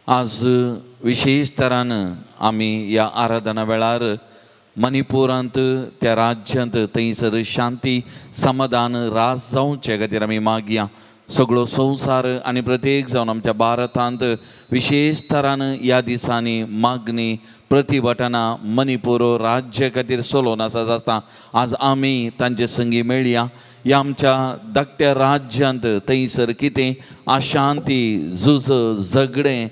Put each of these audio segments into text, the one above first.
आज विशेष तरान आमी ह्या आराधना वेळार मणिपुरांत त्या राज्यांत थंयसर शांती समाधान रास जावचे खातीर आमी मागया। सगळो संवसार आनी प्रत्येक जावन आमच्या भारतांत विशेष तरान ह्या दिसांनी मागणी प्रतिभटना मणिपूर राज्य खातीर चलोवन आसा आसता। आज आमी तांचे संगी मेळया। ह्या आमच्या धाकट्या राज्यांत थंयसर कितें अशांती झूज झगडें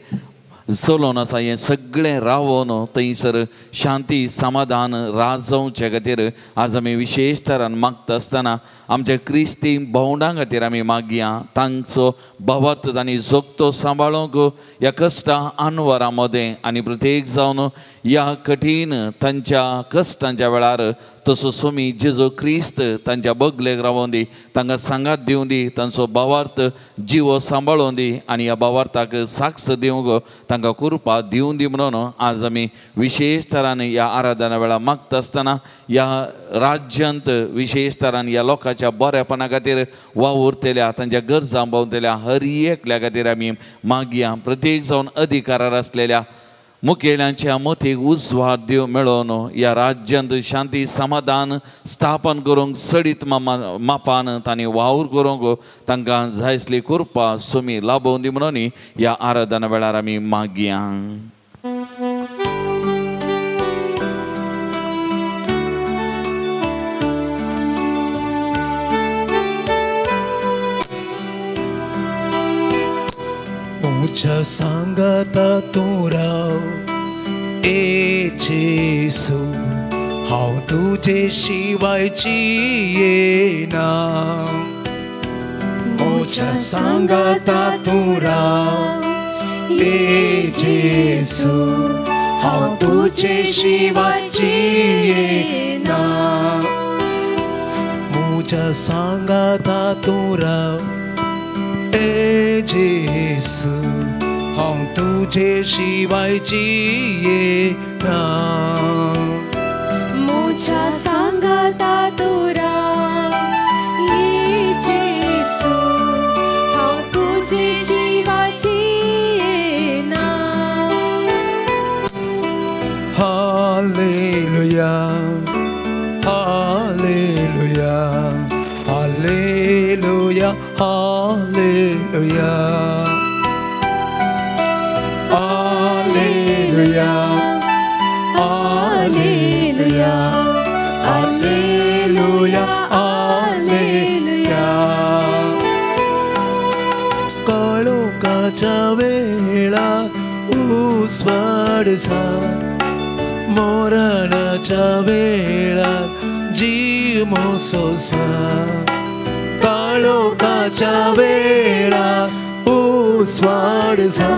चलोवन आसा हें सगळें रावोन थंयसर शांती समाधान राज जावचे खातीर आज आमी विशेष तरान मागता आसतना आमच्या क्रिस्ती भावंडां खातीर आमी मागया। तांचो भावार्थ तांणी जोगतो सांबाळूंक ह्या कश्टां अनवरां मदें आनी प्रत्येक जावन ह्या कठीण तांच्या कश्टांच्या वेळार तसो सोमी जेजू क्रिस्त तांच्या बगलेक रावोन दी, तांकां सांगात दिवं दी, तांचो भावार्थ जिवो सांबाळून दी आनी ह्या भावार्थाक साक्ष दिवंक तांकां कृपा दिवं दी म्हणून आज आमी विशेष तरान ह्या आराधना वेळार मागता आसतना ह्या राज्यांत विशेष तरान ह्या लोकांच्या बरेपणा खातीर वावुरतल्या तांच्या गरजां पावतल्या हर एकल्या खातीर आमी मागया। प्रत्येक जावन अधिकारार आसलेल्या मुखेल्यांच्या मतीक उजवाड दिव मेळोवन ह्या राज्यांत शांती समाधान स्थापन करूंक सडीत मापान तांणी वावर करूंक तांकां जाय आसली कृपा सुमी लाभोवन दी म्हणून ह्या आराधना वेळार आमी मागया। म्हज्या सांगाता तूं राव ए जेसू, हांव तुजे शिवाय जियेना। म्हज्या सांगाता तूं राव ए जेसू, हांव तुजे शिवाय जियेना। म्हज्या सांगाता तूं राव ए जेसू, हांव तुजे शिवाय जियेना। म्हज्या सांगाता तूं राव ए जेसू, हांव तुजे शिवाय जियेना। Hallelujah hallelujah hallelujah hallelujah hallelujah hallelujah hallelujah hallelujah. काळोखाच्या वेळार उजवाडचा, मरणाच्या वेळार जीव मोसोसा। काळोखाच्या वेळार उजवाडचा,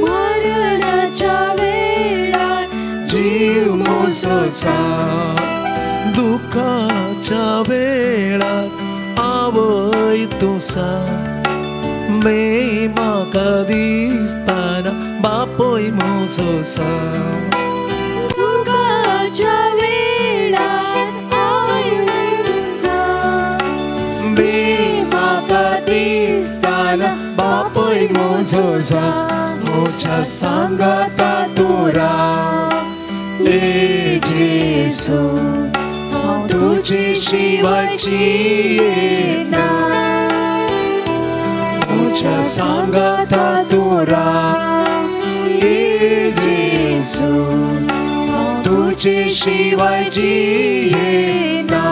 मरणाच्या वेळार जीव मोसोसा। दुखाच्या वेळार आवय तुसा, मे म्हाका दिसतना बापूय मोसोसा। दुखाच्या वेळार आवय तुसा, मे म्हाका दिसतना बापूय मोसोसा। म्हज्या सांगाता तूं राव ए जेसू, हांव तुजे शिवाय जियेना। म्हज्या सांगाता तूं राव ए जेसू, हांव तुजे शिवाय जियेना।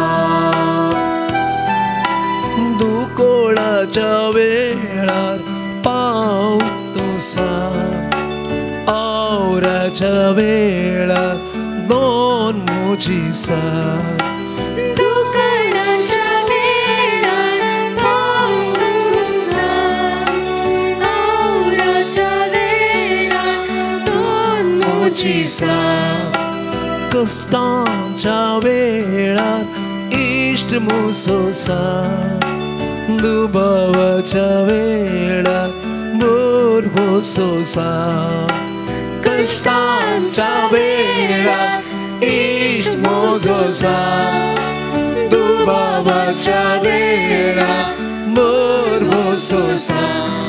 दुकोळाच्या वेळार पावस तुसा, आवराच्या वेळार दोन म्हजी सा। दुकडाच्या वेळार पावस तुसा, आवराच्या वेळार दोन म्हजी सा। कश्टांच्या वेळार इश्ट मुसोसा, दुबावाच्या वेळार बोरबोसोसा। कश्टांच्या वेळार इश्ट मोजोसा, दुबावाच्या वेळार बोरबोसोसा।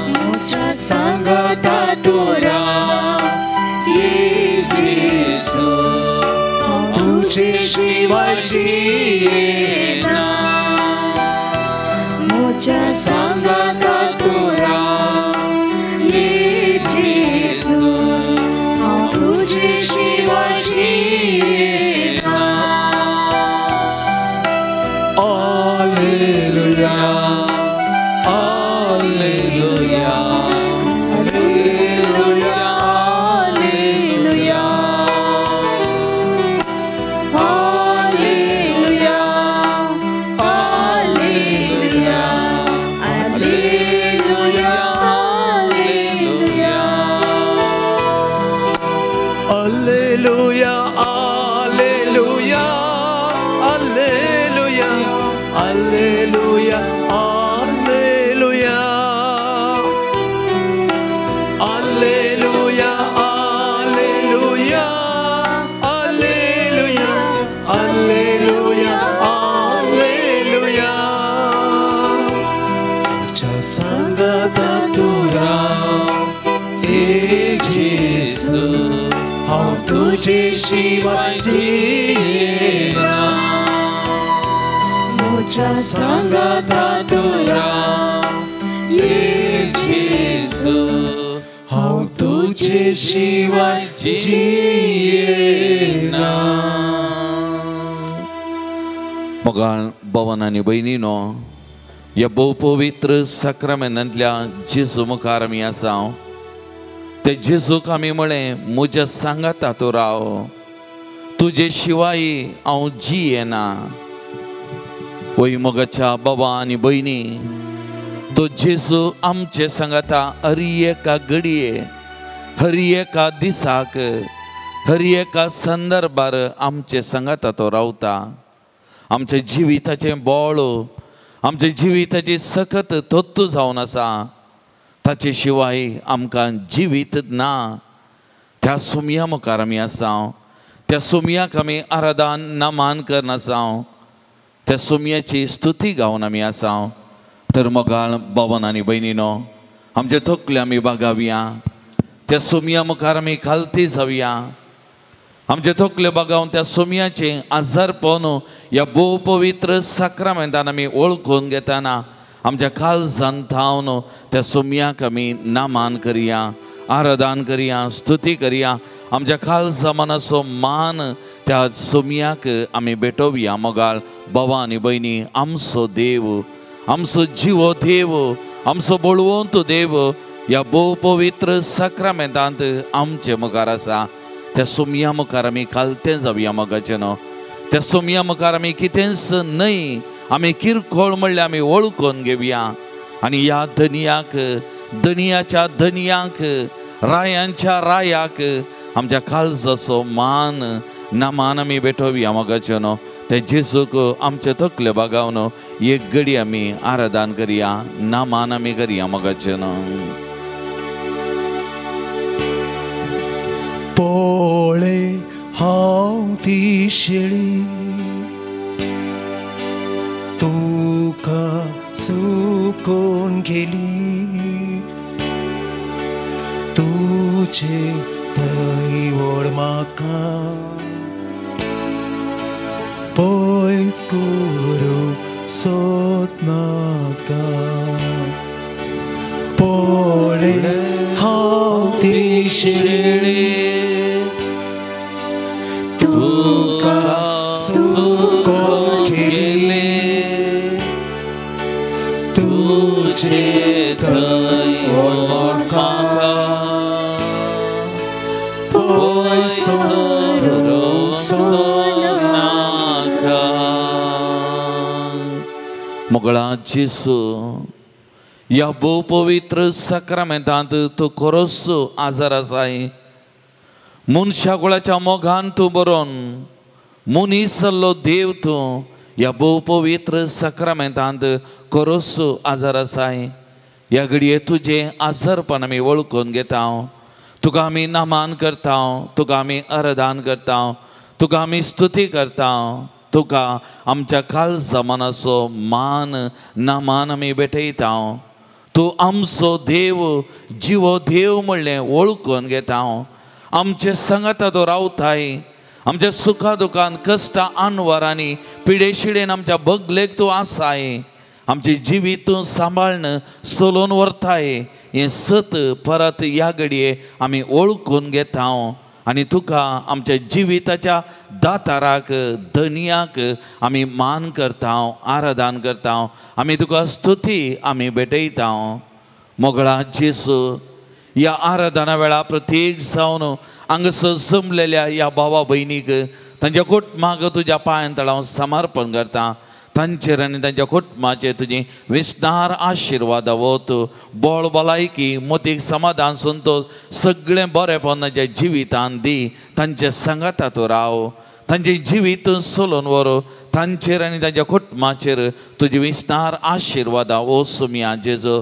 म्हज्या सांगाता तूं राव ये जेजू तुझे शिवाय जियेना म्हज्या सांगाता तूं राव ये जेजू हांव तुझे शिवाय जियेना. Alleluia, Alleluia, Alleluia, Alleluia, Alleluia, Alleluia, Alleluia, Alleluia, Alleluia, Alleluia, Alleluia, Alleluia, Alleluia, Alleluia, Alleluia, Alleluia, Alleluia. म्हज्या सांगाता तूं राव ए जेजू हांव तुजे शिवाय जियेना म्हज्या सांगाता तूं राव ये जेजू हांव तुजे शिवाय जियेना. मोगाळ भवन आनी भयणीनो, ह्या भोव पवित्र साक्रामेंतांतल्या जेजू मुखार आमी आसा. ते जेजूक आमी म्हळें म्हज्या सांगाता तूं राव, तुजे शिवाय हांव जियेना. वय मोगाच्या बाबा आनी भयणी, तो जेजू आमचे सांगाता हर एका घडये, हर एका दिसाक, हर एका संदर्भार आमचे सांगाता तो रावता. आमच्या जिविताचें बळ, आमच्या जिविताची सकत तत्व जावन आसा. ताचे शिवाय आमकां जिवीत ना. त्या सुमया मुखार आमी आसा, त्या सुमयाक आमी आराधन नमान करून आसा, त्या सुमयाची स्तुती गावन आमी आसा. तर मोगाळ बावन आनी भयणीनो, आमचे तकले आमी बागावया, त्या सुमया मुखार आमी खालती जावया. आमचे तकले बागावन त्या सुमयाचें आजारपण ह्या भोव पवित्र साक्रामेंतान आमी वळखून घेतना आमच्या काळजान थावन त्या सुमयाक आमी नामान करया, आराधन करया, स्तुती करया. आमच्या काळजा मनाचो मान त्या सुमयाक आमी भेटोवया. मोगाळ बाबा आनी भयणी, आमचो देव, आमचो जिवो देव, आमचो बळवंत देव ह्या भोव पवित्र साक्रामेंतांत आमचे मुखार आसा. त्या सुमया मुखार आमी खालतें जावया मोगाचें न्हू. त्या सुमया मुखार आमी कितेंच न्हय, आमी किरकोळ म्हणल्यार आमी वळखून घेवया. आनी ह्या धनयाक, धनयाच्या धनयाक, रायांच्या रायाक आमच्या काळजाचो मान नमान आमी भेटोवया मोगाचें न्हू. ते जेजूक आमचे तकले बागावन एक घडी आमी आराधन करया, नमान आमी करया मोगाचें न्हू. पळय हांव ती शेळी तुका सुकोवन गेली, तुजे थंय व्हड म्हाका पयस करूंक सोदनाका. पळय हांव ती शेळी तुका सुकोवन गेली, तुजे थंय व्हड म्हाका पयस करूंक सोदनाका. मोगळा जेजू, ह्या भोव पवित्र साक्रामेंतांत तूं खरोच आजार आसाय. मनशा कुळाच्या मोगान तूं बरोवन मनीस जाल्लो देव तूं ह्या भोव पवित्र साक्रामेंतांत खरोच आजार आसाय. ह्या घडये तुजें आजारपण आमी वळखून घेता, तुका आमी नमान करता, तुका आमी आराधन करता, तुका आमी स्तुती करता, तुका आमच्या काळजा मनाचो मान नमान आमी भेटयता. तूं आमचो देव जिवो देव म्हणलें वळखून घेता हांव. आमचे संगाता तूं रावताय, आमच्या सुखा दुखान कश्टां आनवरांनी पिडेशिडेन आमच्या बगलेक तूं आसाय. आमचें जिवीत तूं सांबाळन चलोवन व्हरताय. हें सत परत ह्या घडये आमी वळखून घेता हांव आनी तुका आमच्या जिविताच्या दाताराक धनयाक आमी मान करता, आराधन करता. आमी तुका स्तुती आमी भेटयता. मोगळा जेसू, ह्या आराधना वेळा प्रत्येक जावन हांगासर जमलेल्या ह्या भावा भयणीक तांच्या कुटुंबाक तुज्या पांयां तळा हांव समर्पण करता. तांचेर आनी तांच्या कुटुंबाचेर तुजी विस्तार आशिर्वाद वत, बळ भलायकी मोतीक समाधान संतोष सगळें बरेंपण तांच्या जिवितान दी. तांच्या सांगाता तूं राव, तांचें जिवीत चलोवन व्हर. तांचेर आनी तांच्या कुटुंबाचेर तुजी विस्तार आशिर्वाद ओ सुमया जेजू.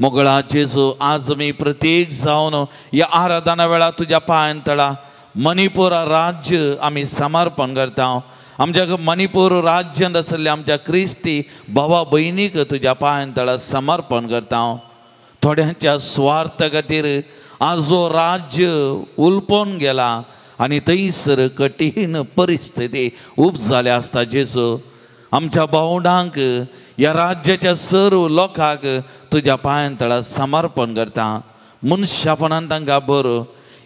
मोगळा जेजू, आज आमी प्रत्येक जावन ह्या आराधना वेळार तुज्या पांयां तळा मणिपूर राज्य आमी समर्पण करता. आमच्या मणिपूर राज्यांत आशिल्ल्या आमच्या क्रिस्ती भावा भयणीक तुज्या पांयां तळा समर्पण करता. थोड्यांच्या स्वार्थ खातीर आज जो राज्य उलपोवन गेला आनी थंयसर कठीण परिस्थिती उब जाल्या आसता जेजू. आमच्या भावंडांक ह्या राज्याच्या सर्व लोकांक तुज्या पांयां तळा समर्पण करता. मनशापणान तांकां बरो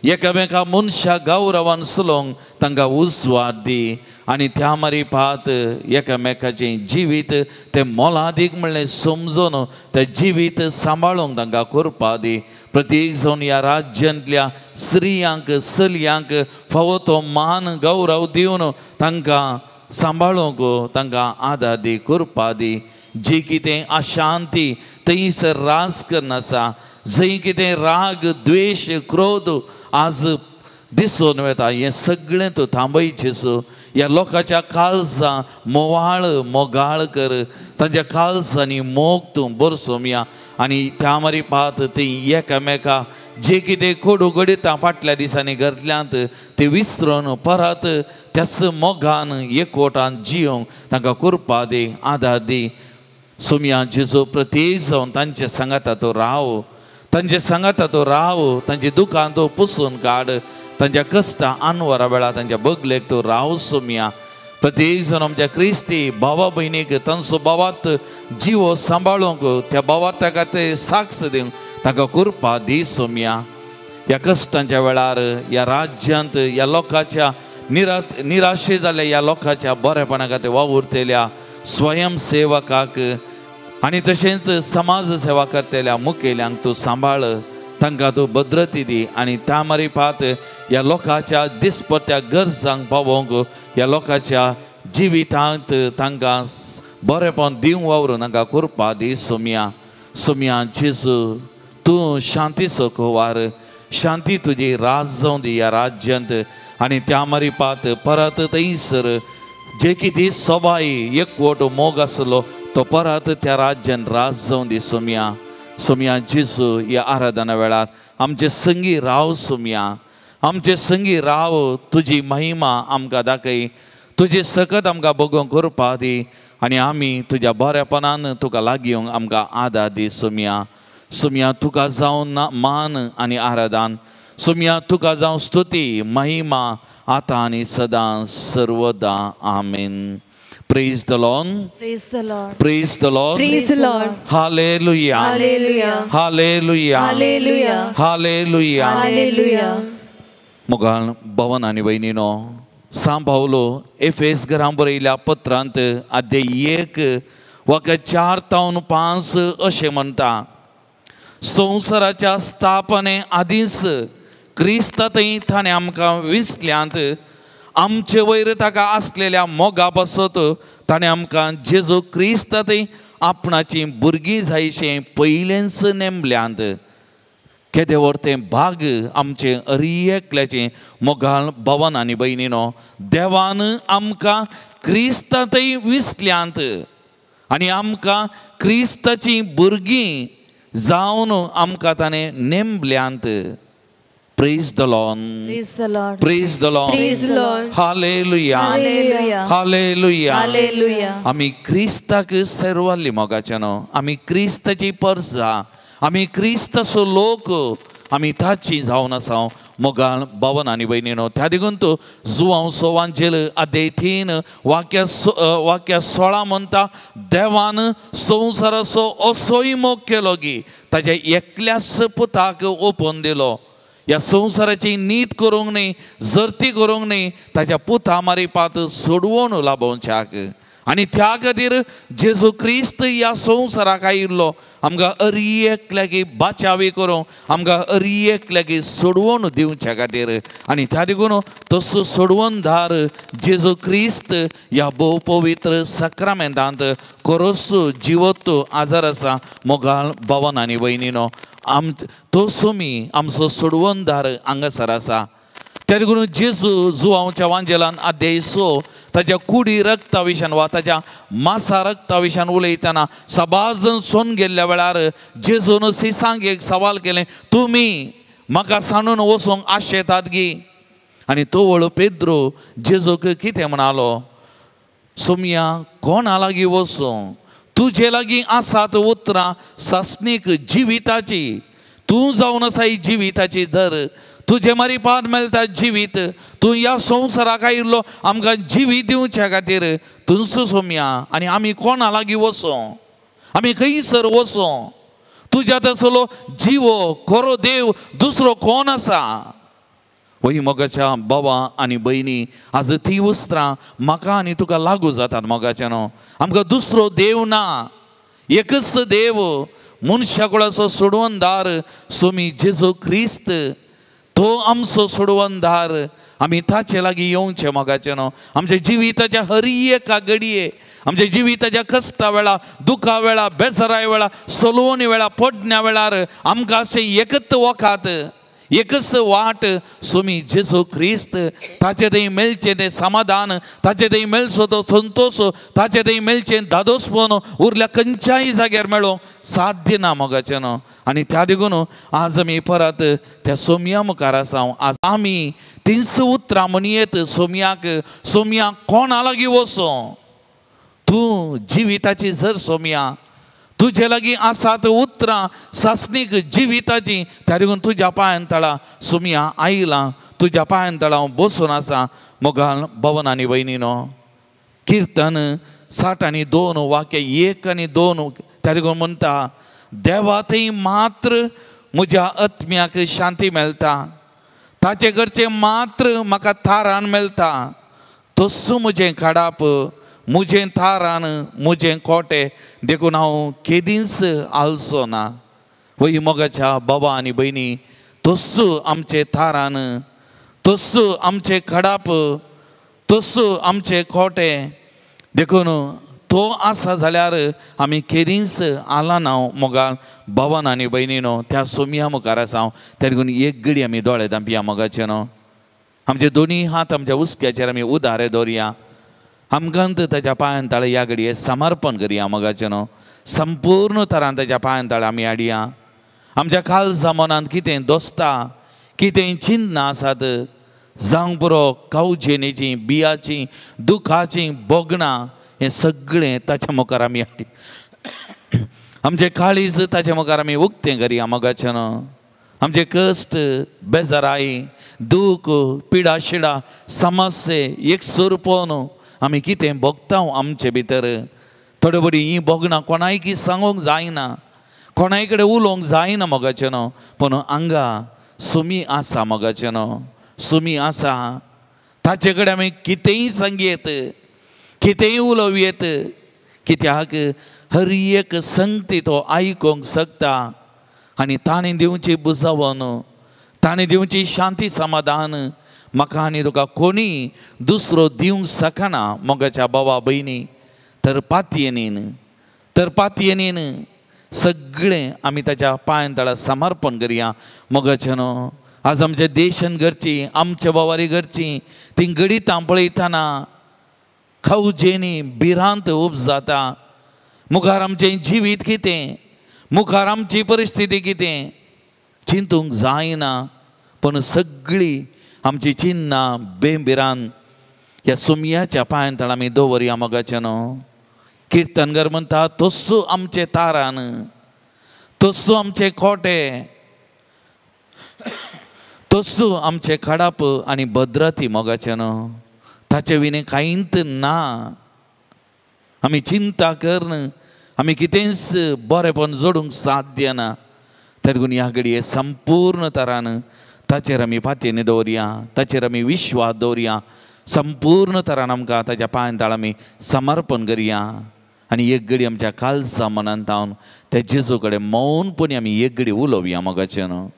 एकामेका मनशा गौरवान चलोवंक तांकां उजवाड दी आनी त्या मारिपात एकामेकाचें जिवीत तें मोलादीक म्हणलें समजून तें जिवीत सांबाळूंक तांकां करपा दी. प्रत्येक जावन ह्या राज्यांतल्या स्त्रियांक चलयांक फावो तो मान गौरव दिवन तांकां सांबाळूंक तांकां आदार दी, करपा दी. जी कितें अशांती थंयसर राज करून आसा, जंय कितें राग द्वेश क्रोध आज दिसून वता, हें सगळें तूं थांबय जेजू. ह्या लोकांच्या काळजां मोवाळ मोगाळ कर, तांच्या काळजांनी मोग तूं बरसोमया आनी त्या मारिपात ती एकामेका जे कितें कोडू घडयता फाटल्या दिसांनी घरल्यांत ते विसरून परत त्याच मोगान एकवटान जियोंक तांकां करपा दी, आदार दी. सोमया जेजू, प्रत्येक जावन तांचे सांगाता तूं राव, तांचे सांगाता तूं राव. तांची दुकान तूं पुसून काड, तांच्या कश्टां आनवरा वेळार तांच्या बगलेक तूं राव सोमया. प्रत्येक जावन आमच्या क्रिस्ती भावा भयणीक तांचो भावार्थ जिवो सांबाळूंक त्या भावार्था खातीर साक्ष दिवंक तांकां कृपा दी सोमया. ह्या कश्टांच्या वेळार ह्या राज्यांत ह्या लोकांच्या निराशे जाल्ल्या ह्या लोकांच्या बरेपणा खातीर वावुरतल्या स्वयंसेवकाक आनी तशेंच समाज सेवा करतल्या मुखेल्यांक तूं सांबाळ, तांकां तूं भद्रती दी आनी त्या मारिपात ह्या लोकांच्या दिसपट्ट्या गरजांक पावोवंक ह्या लोकांच्या जिवितांत तांकां बरेंपण दिवंक वावरून तांकां कृपा दी सोमया. सोमया जेजू, तूं शांतीचो कुवार, शांती तुजी राज जावं दी ह्या राज्यांत आनी त्या मारिपात परत थंयसर जे कितें सबाय एकवट मोग आसलो तो परत त्या राज्यान राज जावं दी सोमया. सोमया जेजू, ह्या आराधना वेळार आमचे संगी राव सोमया, आमचे संगी राव. तुजी महिमा आमकां दाखय, तुजी सकत आमकां बगोवंक करपा दी आनी आमी तुज्या बरेपणान तुका लागीं येवंक आमकां आदार दी सोमया. सोमया तुका जावं मान आनी आराधन, सोमया तुका जावं स्तुती महिमा आतां आनी सदां सर्वदा. आमेन. Praise the Lord. Praise the Lord. Praise the Lord. Praise the Lord. Hallelujah. Hallelujah. Hallelujah. Hallelujah. Hallelujah. Hallelujah. मोगाळ भवन आनी भयणीनो, सांव पावलो एफेस घरां बरयल्या पत्रांत अध्याय 1 वाक्य 4 तावन 5 अशें म्हणटा, संवसाराच्या स्थापने आदींच क्रिस्तांतय ताणें आमकां विसल्यांत, आमचे वयर ताका आसलेल्या मोगा पासत ताणें आमकां जेजू क्रिस्तांतय आपणाची भुरगीं जायशें पयलेंच नेमल्यांत. केदें व्हड तें भाग आमचें अरी एकल्याचें मोगाळ भवन आनी भयणीनो, देवान आमकां क्रिस्तांतय विसल्यांत आनी आमकां क्रिस्ताचीं भुरगीं जावन आमकां ताणें नेमल्यांत. Praise the Lord. Praise the Lord. Praise the Lord. Praise the Lord. Hallelujah. Hallelujah. Hallelujah. Hallelujah. आमी क्रिस्ताक सर्वाल्ली मोगाचे न्हू, आमी क्रिस्ताची परजा, आमी क्रिस्ताचो लोक आमी ताची जावन आसा मोगाळ बावन आनी भयणीनो. त्या देखून तो जुवांव सोवांचेल अध्याय 3 वाक्य 16 म्हणटा देवान संवसाराचो असोय मोग केलो की ताच्या एकल्याच पुताक ओपून दिलो. ह्या संवसाराची नीत करूंक न्ही, जर्ती करूंक न्ही, ताच्या पुता मारिपात सोडवून लाभोवच्याक. आनी त्या खातीर जेजू क्रिस्त ह्या संवसाराक आयिल्लो आमकां अरी एकल्याक बाचावी करूंक, आमकां अरी एकल्याक सोडवून दिवच्या खातीर. आनी त्या देखून तसो सोडवणदार जेजू क्रिस्त ह्या भोव पवित्र साक्रामेंतांत खरोच जिवत आजार आसा मोगाळ बावन आनी भयणीनो. तो सोमी आमचो सोडवणदार हांगासर आसा. त्या देखून जेजू जुवांवच्या वांजेलान अध्याय 6 ताच्या कुडी रक्ता विशयान वा ताच्या मासा रक्ता विशयान उलयतना सबाजन सोन गेल्ल्या वेळार जेजून सिसांक एक सवाल केलें, तुमी म्हाका सांडून वचूंक आशेतात गी? आनी तो वळो पेद्रो जेजूक कितें म्हणालो, सोमया कोणा लागीं वचूं? तुजे लागीं आसात उतरां सासणीक जिविताची, तूं जावन आसा ही जिविताची दर, तुजे मारिपात मेळटा जिवीत, तूं ह्या संवसाराक आयिल्लो आमकां जिवीत दिवच्या खातीर तूंच सोमया. आनी आमी कोणा लागीं वचों? आमी खंयसर वचों? तुज्या तसलो जिवो खरो देव दुसरो कोण आसा? वही मोगाच्या बाबा आनी भयणी, आज ती उतरां म्हाका आनी तुका लागू जातात मोगाच्या न्हू. आमकां दुसरो देव ना, एकच देव मनशा कुळाचो सोडवणदार सोमी जेजू क्रिस्त, तो आमचो सोडवणदार. आमी ताचे लागीं येवचें मोगाचें न्हू. आमच्या जिविताच्या हर एका घडये, आमच्या जिविताच्या कश्टा वेळा, दुखा वेळा, बेजाराय वेळा, सलोवणी वेळा, पडण्या वेळार आमकां अशें एकच वखात, एकच वाट सोमी जेजू क्रिस्त. ताचे थंय मेळचें तें समाधान, ताचे थंय मेळचो तो संतोश, ताचे थंय मेळचें धादोसपण उरल्या खंयच्याय जाग्यार मेळोंक साध्य ना मोगाचें न्हू. आनी त्या देखून आज आमी परत त्या सोमया मुखार आसा. आज आमी तींच उतरां म्हणयेत सोमयाक, सोमया कोणा लागीं वचों? तूं जिविताची जर सोमया, तुजे लागीं आसात उतरां सासणीक जिविताची, त्या देखून तुज्या पांयान तळा सोमया आयलां, तुज्या पांयान तळा हांव बसून आसा मोगाळ भवन आनी भयणीनो. किर्तन 62 वाक्य 1 आनी 2 त्या देखून म्हणटा, देवा थंय मात्र म्हज्या आत्म्याक शांती मेळटा, ताचे कडचें मात्र म्हाका थारान मेळटा, तस्सो म्हजें काडाप, म्हजें थारान, म्हजें कोटे, देखून हांव केदींच आलसो ना. वही मोगाच्या बाबा आनी भयणी, तस्सो आमचें थारान, तस्सो आमचें खडाप, तस्सो आमचें कोटे, देखून तो आसा जाल्यार आमी केदींच आला ना मोगाळ बाबान आनी भयणीनो. त्या सोमया मुखार आसा हांव. त्या देखून एक घडी आमी दोळे धांपया मोगाचे न्हू. आमचे दोनी हात आमच्या हुस्क्याचेर आमी उदारे दवरया. आमकां ताच्या पांयान ताळे ह्या घडये समर्पण करया मोगाचें न्हू. संपूर्ण तरान ताच्या पांयान ताळे आमी हाडया. आमच्या काळजा मनांत कितें दोस्ता, कितें चिंतना आसात, जावंक पुरो कावजेनेची, बियाची, दुखाची भोगणां, हें सगळें ताच्या मुखार आमी हाडी. आमचें काळीज ताच्या मुखार आमी उक्तें करया मोगाचें न्हू. आमचे कश्ट, बेजाराय, दूख, पिडा शिडा, समस्ये एक सोरपोन आमी कितें भोगता आमचे भितर. थोडे बरी हीं भोगणां कोणायकी सांगूंक जायना, कोणाय कडेन उलोवंक जायना मोगाचें न्हू. पूण हांगा सुमी आसा मोगाचें न्हू, सुमी आसा. ताचे कडेन आमी कितेंय सांगयेत, कितेंय उलोवयेत, कित्याक हर एक संगती तो आयकूंक शकता. आनी ताणें दिवची बुजावन, ताणें दिवची शांती समाधान म्हाका आनी तुका कोणी दुसरो दिवंक शकना मोगाच्या बाबा भयणी. तर पातयेनीन, तर पातयेनीन सगळें आमी ताच्या पांयान तळा समर्पण करया मोगाचें न्हू. आज आमच्या देशान घडची, आमच्या बावारी घडची ती घडितां पळयतना खावजेनी भिरांत उब जाता. मुखार आमचें जिवीत कितें, मुखार आमची परिस्थिती कितें चिंतूंक जायना. पूण सगळीं आमची चिन्नां बेभिरांत ह्या सोमयाच्या पांयान तळा आमी दवरया मोगाचें न्हू. किर्तनगर म्हणटा, तस्सो आमचें तारान, तस्सू आमचे कोटे, तस्सू आमचे खडाप आनी भद्रती मोगाचें न्हू. ताचे विणे कांयच ना. आमी चिंता करन आमी कितेंच बरेंपण जोडूंक साध्य ना. तेदून ह्या घडये संपूर्ण तरान ताचेर आमी फातयेनी दवरया, ताचेर आमी विश्वास दवरया. संपूर्ण तरान आमकां ताच्या पांयां ताळ आमी समर्पण करया आनी एक घडी आमच्या कालसा मनांत हांव त्या जेजू कडेन मौनपणी आमी एक घडी उलोवया मोगाचें न्हू.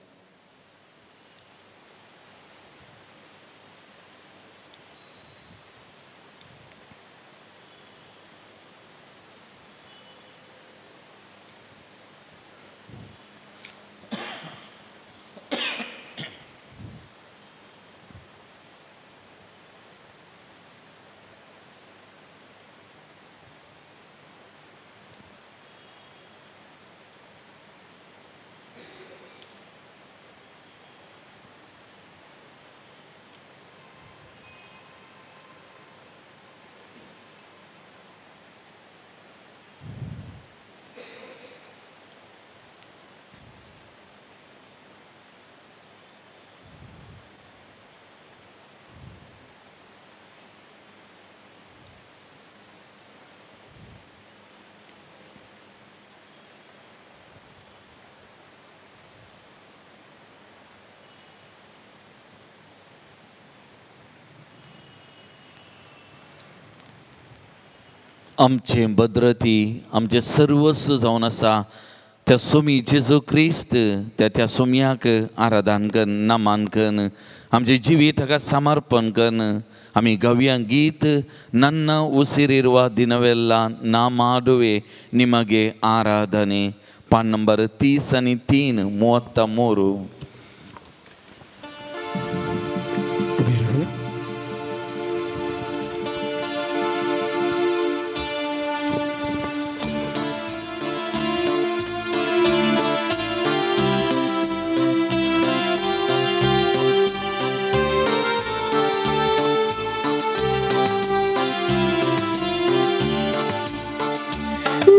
आमचे भद्रती आमचे सर्वस्व जावन आसा त्या सोमी जेजू क्रिस्त त्या त्या सोम्याक आराधन करून नमन करून आमचें जिवीत ताका समर्पण करून आमी गव्या गीत नन्न उसिरिर्वा दिनवेल्ला ना माडुवे निमगे आराधने. पान नंबर 30 आनी 3 33.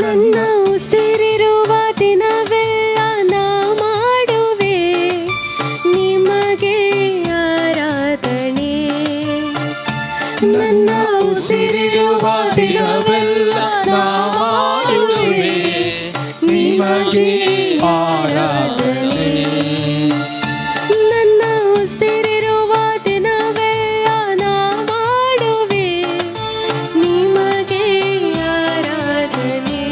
ನನ್ನ ಉಸಿರಿರುವ ದಿನವೆಲ್ಲ ನಾ ಮಾಡುವೆ ನಿಮಗೆ ಆರಾಧನೆ. ನನ್ನ ಉಸಿರಿರುವ ದಿನವೆಲ್ಲ ನಾ ಮಾಡುವೆ ನಿಮಗೆ ಆರಾಧನೆ. ನನ್ನ ಉಸಿರಿರುವ ದಿನವೆಲ್ಲ ನಾ ಮಾಡುವೆ ನಿಮಗೆ ಆರಾಧನೆ.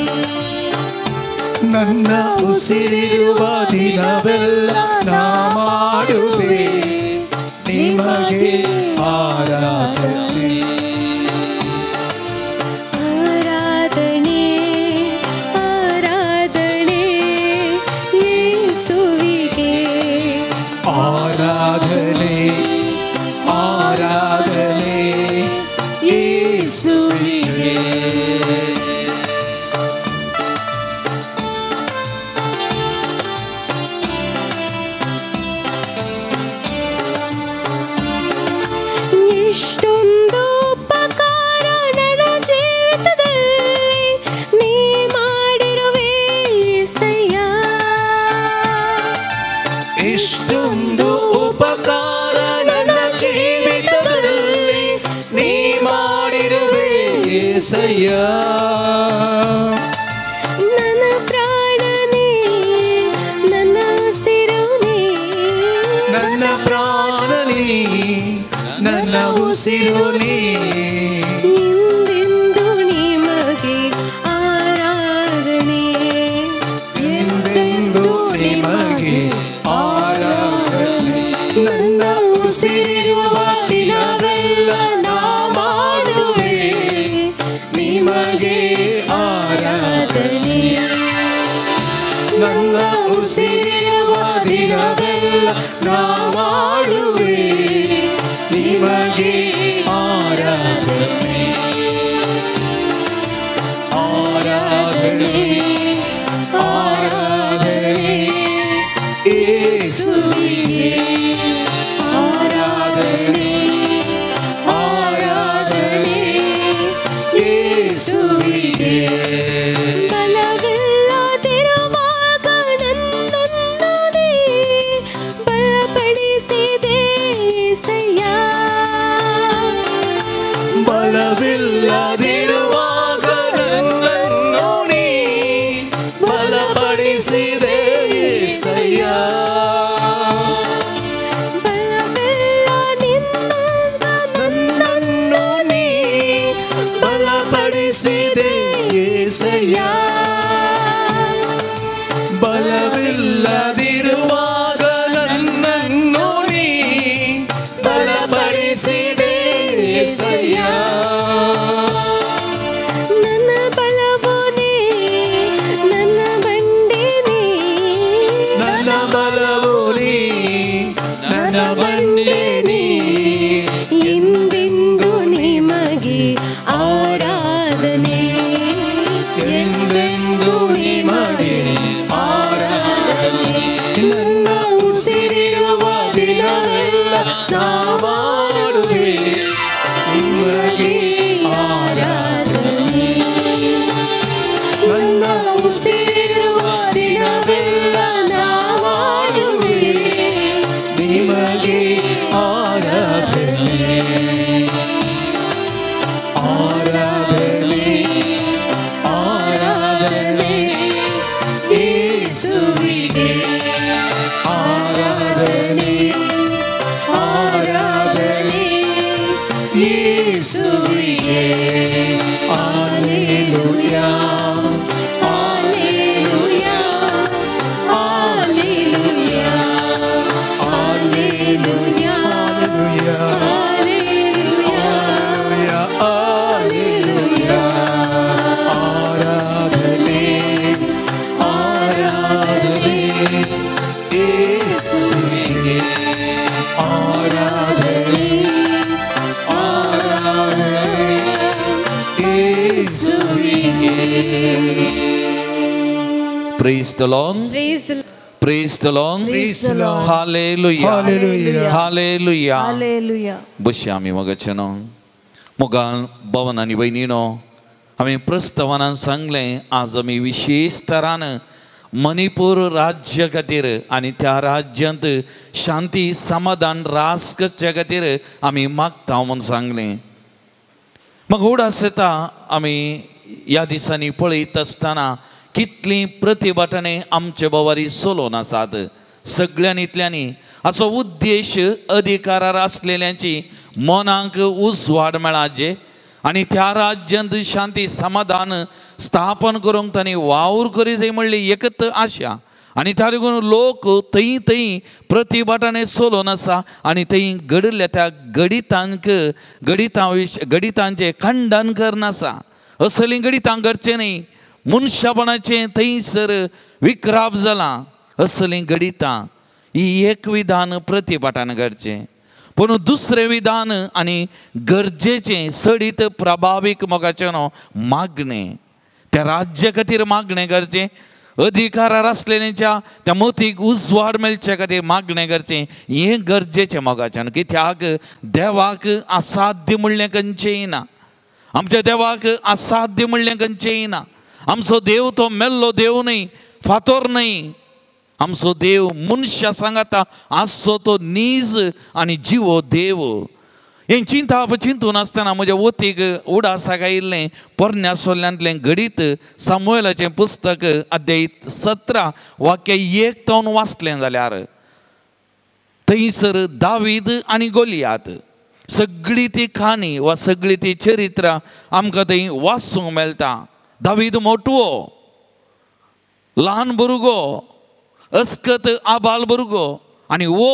ನನ್ನ ಉಸಿರಿರುವ ದಿನವೆಲ್ಲ ನಾ ಮಾಡುವೆ ನಿಮಗೆ ಆರಾಧನೆ. ಆರಾಧನೆ ಆರಾಧನೆ ಯೇಸುವಿಗೆ. ಆರಾಧನೆ ಆರಾಧನೆ ಯೇಸುವಿಗೆ. ಎಷ್ಟೊಂದು ಉಪಕಾರ ನನ್ನ ಜೀವಿತದಲ್ಲಿ ನೀ ಮಾಡಿರುವೆ ಯೇಸಯ್ಯ. ಇಷ್ಟೊಂದು ಉಪಕಾರ ನನ್ನ ಜೀವಿತದಲ್ಲಿ ನೀ ಮಾಡಿರುವೆ ಯೇಸಯ್ಯ. ನನ್ನ ಪ್ರಾಣನೇ ನನ್ನ ಉಸಿರುನೇ. ನನ್ನ ಪ್ರಾಣನೇ ನನ್ನ ಉಸಿರುನೇ. ಎಂದೆಂದು ನಿಮಗೆ ಆರಾಧನೆ. ಎಂದೆಂದು ನಿಮಗೆ ಆರಾಧನೆ. ನನ್ನ ಉಸಿರಿರುವ ದಿನವೆಲ್ಲ ನಾ ಮಾಡುವೆ ನಿಮಗೆ ಆರಾಧನೆ. ನನ್ನ ಉಸಿರಿರುವ ದಿನವೆಲ್ಲ ನಾ ಮಾಡುವೆ ನಿಮಗೆ ಆರಾಧನೆ. ಆರಾಧನೆ ಆರಾಧನೆ ಯೇಸುವಿಗೆ. ಆರಾಧನೆ ಆರಾಧನೆ ಯೇಸುವಿಗೆ. ಬಲವಿಲ್ಲದಿರುವಾಗ ನನ್ನ ಬಂಡೆನೇ ಎಂದೆಂದು ನಿಮಗೆ ಆರಾಧನೆ ಎಂದೆಂದು ನಿಮಗೆ ಆರಾಧನೆ ನನ್ನ ಉಸಿರಿರುವ ದಿನವೆಲ್ಲ ನಾ ಮಾಡುವೆ ನಿಮಗೆ ಆರಾಧನೆ ನನ್ನ ಉಸಿರಿರುವ ದಿನವೆಲ್ಲ ನಾ ಮಾಡುವೆ ನಿಮಗೆ ಆರಾಧನೆ ಆರಾಧನೆ ಆರಾಧನೆ ಯೇಸುವಿಗೆ ಆರಾಧನೆ ಆರಾಧನೆ ಯೇಸುವಿಗೆ hallelujah hallelujah hallelujah hallelujah hallelujah hallelujah ಆರಾಧನೆ ಆರಾಧನೆ ಯೇಸುವಿಗೆ ಆರಾಧನೆ ಆರಾಧನೆ ಯೇಸುವಿಗೆ. Praise the Lord. Praise the Lord. Praise the Lord. Praise the Lord. Hallelujah. Hallelujah. Hallelujah. Hallelujah. बसया आमी मोगाचेनो मोगान भवन आनी भयणीनो आमी प्रस्तावनान सांगलें आज आमी विशेश तरान मणिपूर राज्य खातीर आनी त्या राज्यांत शांती समाधान रास करचे खातीर आमी मागता म्हूण सांगलें. मग उडास येता आमी ह्या दिसांनी पळयत आसतना कितलीं प्रतिभाटांनी आमचे बोवारी चलोवन आसात सगळ्यांनी इतल्यांनी असो उद्देश अधिकारार आसलेल्यांची मनाक उजवाड मेळाचे आनी त्या राज्यांत शांती समाधान स्थापन करूंक तांणी वावर करी जाय म्हणली एकच आशा आनी त्या लागून लोक थंय थंय प्रतिभाटांनी चलोवन आसा आनी थंय घडिल्ल्या त्या गणितांक गणितांचें खंडन करून आसा. असलीं गणितां घडचें न्ही मनशापणाचें थंयसर विक्राप जालां. असलीं गणितां ही एक विधान प्रतिभाटान घडचें पूण दुसरें विधान आनी गरजेचें चडीत प्रभावीक मोगाचें न्हू मागणें त्या राज्या खातीर मागणें करचें अधिकारार आसलेल्यांच्या त्या मोतीक उजवाड मेळचे खातीर मागणें करचें हें गरजेचें मोगाचें. कित्याक देवाक असाध्य म्हणलें खंयचेंय ना. आमच्या देवाक असाध्य म्हणलें खंयचेंय ना. आमचो देव तो मेल्लो देव न्हय, फातोर न्हय. आमचो देव मनशा सांगाता आसचो तो नीज आनी जिवो देव. हें चिंताप चिंतून आसतना म्हज्या वतीक उडासाक आयिल्लें पोरण्या सोल्यांतलें घडीत सामुएलाचें पुस्तक अध्याय 17 वाक्य 1 तावन वाचलें जाल्यार थंयसर दावीद आनी गोलियात सगळी ती काणी वा सगळी ती चरित्रां आमकां थंय वाचूंक मेळटा. दावीद मोटवो, ल्हान भुरगो, अस्कत आबाल भुरगो आनी वो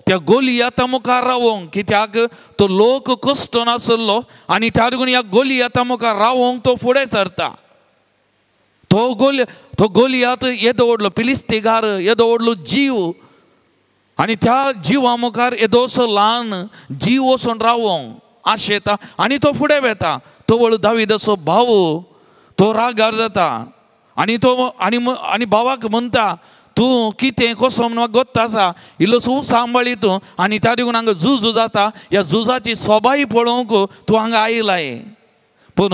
त्या गोलियाता मुखार रावोंक कित्याक तो लोक कश्टो नासलो आनी त्या लागून ह्या गोलियाता मुखार रावोंक तो फुडें सरता. तो गोलियात येदो व्हडलो पिलिस्तीगार, येदो व्हडलो जीव आनी त्या जिवा मुखार येदोसो ल्हान जीव वचून रावोंक आशेता आनी तो फुडें वेता. तो व्हडलो दावीदाचो भाव तो रागार जाता आनी तो आनी आनी भावाक म्हणटा तूं कितें कसो म्हूण म्हाका गोत्ता आसा इल्लोसो सांबाळी तूं आनी त्या लागून हांगा झूज जाता ह्या झुजाची सोबाय पळोवंक तूं हांगा आयलाय. पूण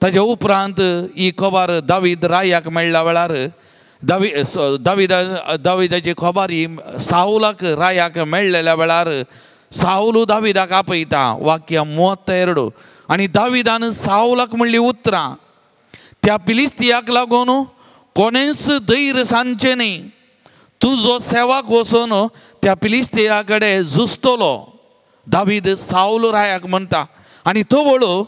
ताज्या उपरांत ही खबर दावीद रायाक मेळ्ळ्या वेळार दाविदाची खबर ही सावलाक रायाक मेळ्ळेल्या वेळार सावलू दाविदाक आपयता वाक्य 32 आनी दाविदान सावलाक म्हणली उतरां त्या पिलिस्तियाक लागून कोणेंच धैर्य सांगचें न्ही. तुजो सेवाक वचून त्या पिलिस्तिया कडेन झुजतलो दावीद सावलू रायाक म्हणटा. आनी तो वळू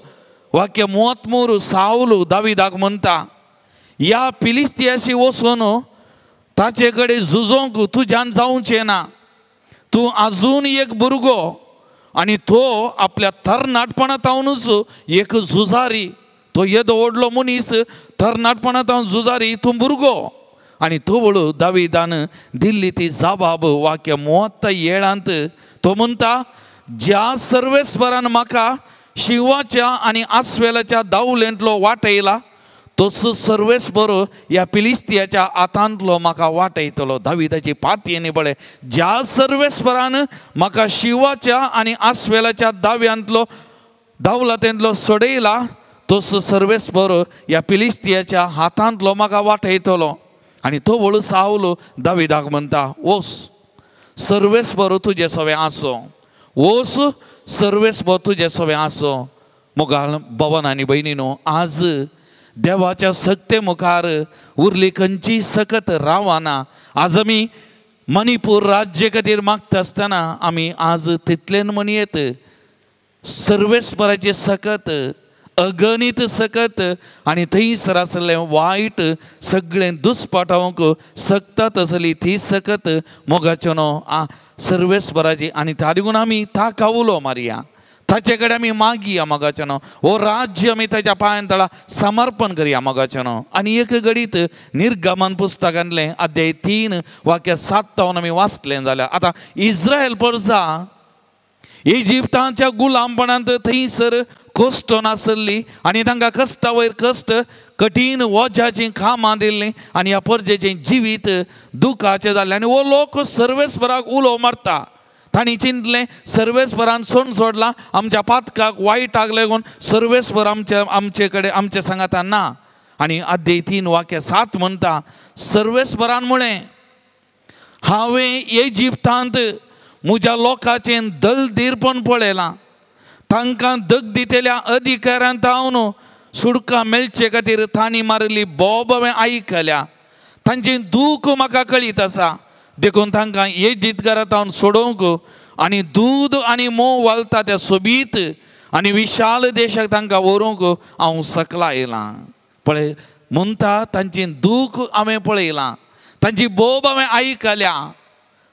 वाक्य 33 सावलू दाविदाक म्हणटा ह्या पिलिस्तियाशी वचून ताचे कडेन झुजोंक तुज्यान जावचें ना. तूं आजून एक भुरगो आनी तो आपल्या तरणाटपणांतूनच एक झुजारी. तो येदो व्हडलो मनीस तरणाटपणांत झुजारी, तूं भुरगो आनी तवळ दाविदान दिल्ली ती जबाब वाक्य 37 तो म्हणटा ज्या सर्वेस्परान म्हाका शिंवाच्या आनी आस्वेलाच्या दावलेंतलो वाटयला तसो सर्वेस्पर ह्या पिलिस्तियाच्या हातांतलो म्हाका वाटयतलो. दाविदाची पातयेनी पळय ज्या सर्वेस्परान म्हाका शिंवाच्या आनी आस्वेलाच्या दाव्यांतलो दावलातेंतलो सोडयला तसो सर्वेस्पर ह्या पिलिस्तियाच्या हातांतलो म्हाका वाटयतलो. आनी तो वळू सावलो दाविदाक म्हणटा वोस सर्वेस्पर तुजे सवे आसो, वोस सर्वेस्पर तुजे सवे आसो. मोगाळ भवन आनी भयणीनो आज देवाच्या सक्ते मुखार उरली खंयची सकत रावना. आज आमी मणिपूर राज्य खातीर मागता आसतना आमी आज तितल्यान म्हणयेत सर्वेस्पराची सकत अगणीत सकत आनी थंयसर आसलें वायट सगळें दुस्पाटावंक सकता तसली ती सकत मोगाच्यो न्हू सर्वेस्पराची. आनी त्या देखून आमी ताका उलो मारया, ताचे कडेन आमी मागया मोगाचें न्हू, हो राज्य आमी ताच्या पांयां तळा समर्पण करया मोगाचें न्हू. आनी एक घडीत निर्गमन पुस्तकांतलें अध्याय 3 वाक्य 7 आमी वाचलें जाल्यार आतां इस्रायल प्रजा इजिप्ताच्या गुलामपणांत थंयसर कश्ट नासली आनी तांकां कश्टा वयर कश्ट कठीण वोज्याचीं कामां दिल्लीं आनी ह्या परजेचें जिवीत दुखाचें जाल्लें. आनी हो लोक सर्वेस्पराक उलो मारता. तांणी चिंतलें सर्वेस्परान सोण सोडला आमच्या पातकाक वायटाक लागून सर्वेस्पर आमचे कडेन आमचे सांगाता ना. आनी अध्याय 3 वाक्य 7 म्हणटा सर्वेस्परान म्हळें हांवें इजिप्तांत म्हज्या लोकांचें दलदीरपण पळयलां, तांकां दग दितल्या अधिकाऱ्यांत हांव सुडकां मेळचे खातीर तांणी मारिल्ली बोब हांवें आयकल्या, तांचें दूख म्हाका कळीत आसा, देखून तांकां इजिप्तकारांत हांव सोडोवंक आनी दूद आनी मोव वालता त्या सोबीत आनी विशाल देशाक तांकां व्हरूंक हांव सकला आयलां. पळय म्हणटा तांचें दूख हांवें पळयलां, तांची बोब हांवें आयकल्या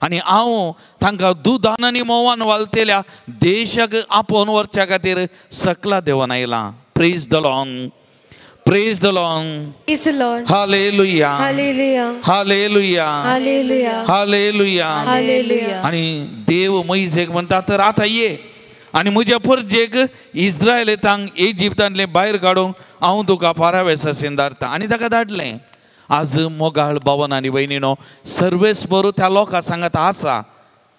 आनी हांव तांकां दुदान आनी म्होंवान वालतेल्या देशाक आपोवन व्हरच्या खातीर सकला देवन आयलां. Praise the Lord, praise the Lord, Praise the Lord. Hallelujah, hallelujah, hallelujah, hallelujah, hallelujah, hallelujah. आनी देव मोयजेक म्हणटा तर आतां ये आनी म्हज्या परजेक इस्रायलांक इजिप्तांतलें भायर काडूंक हांव तुका पारावेसासेन धाडटा. आनी ताका धाडलें. आज मोगाळ भावन आनी भयणीनो सर्वेस्पर त्या लोकां सांगात आसा,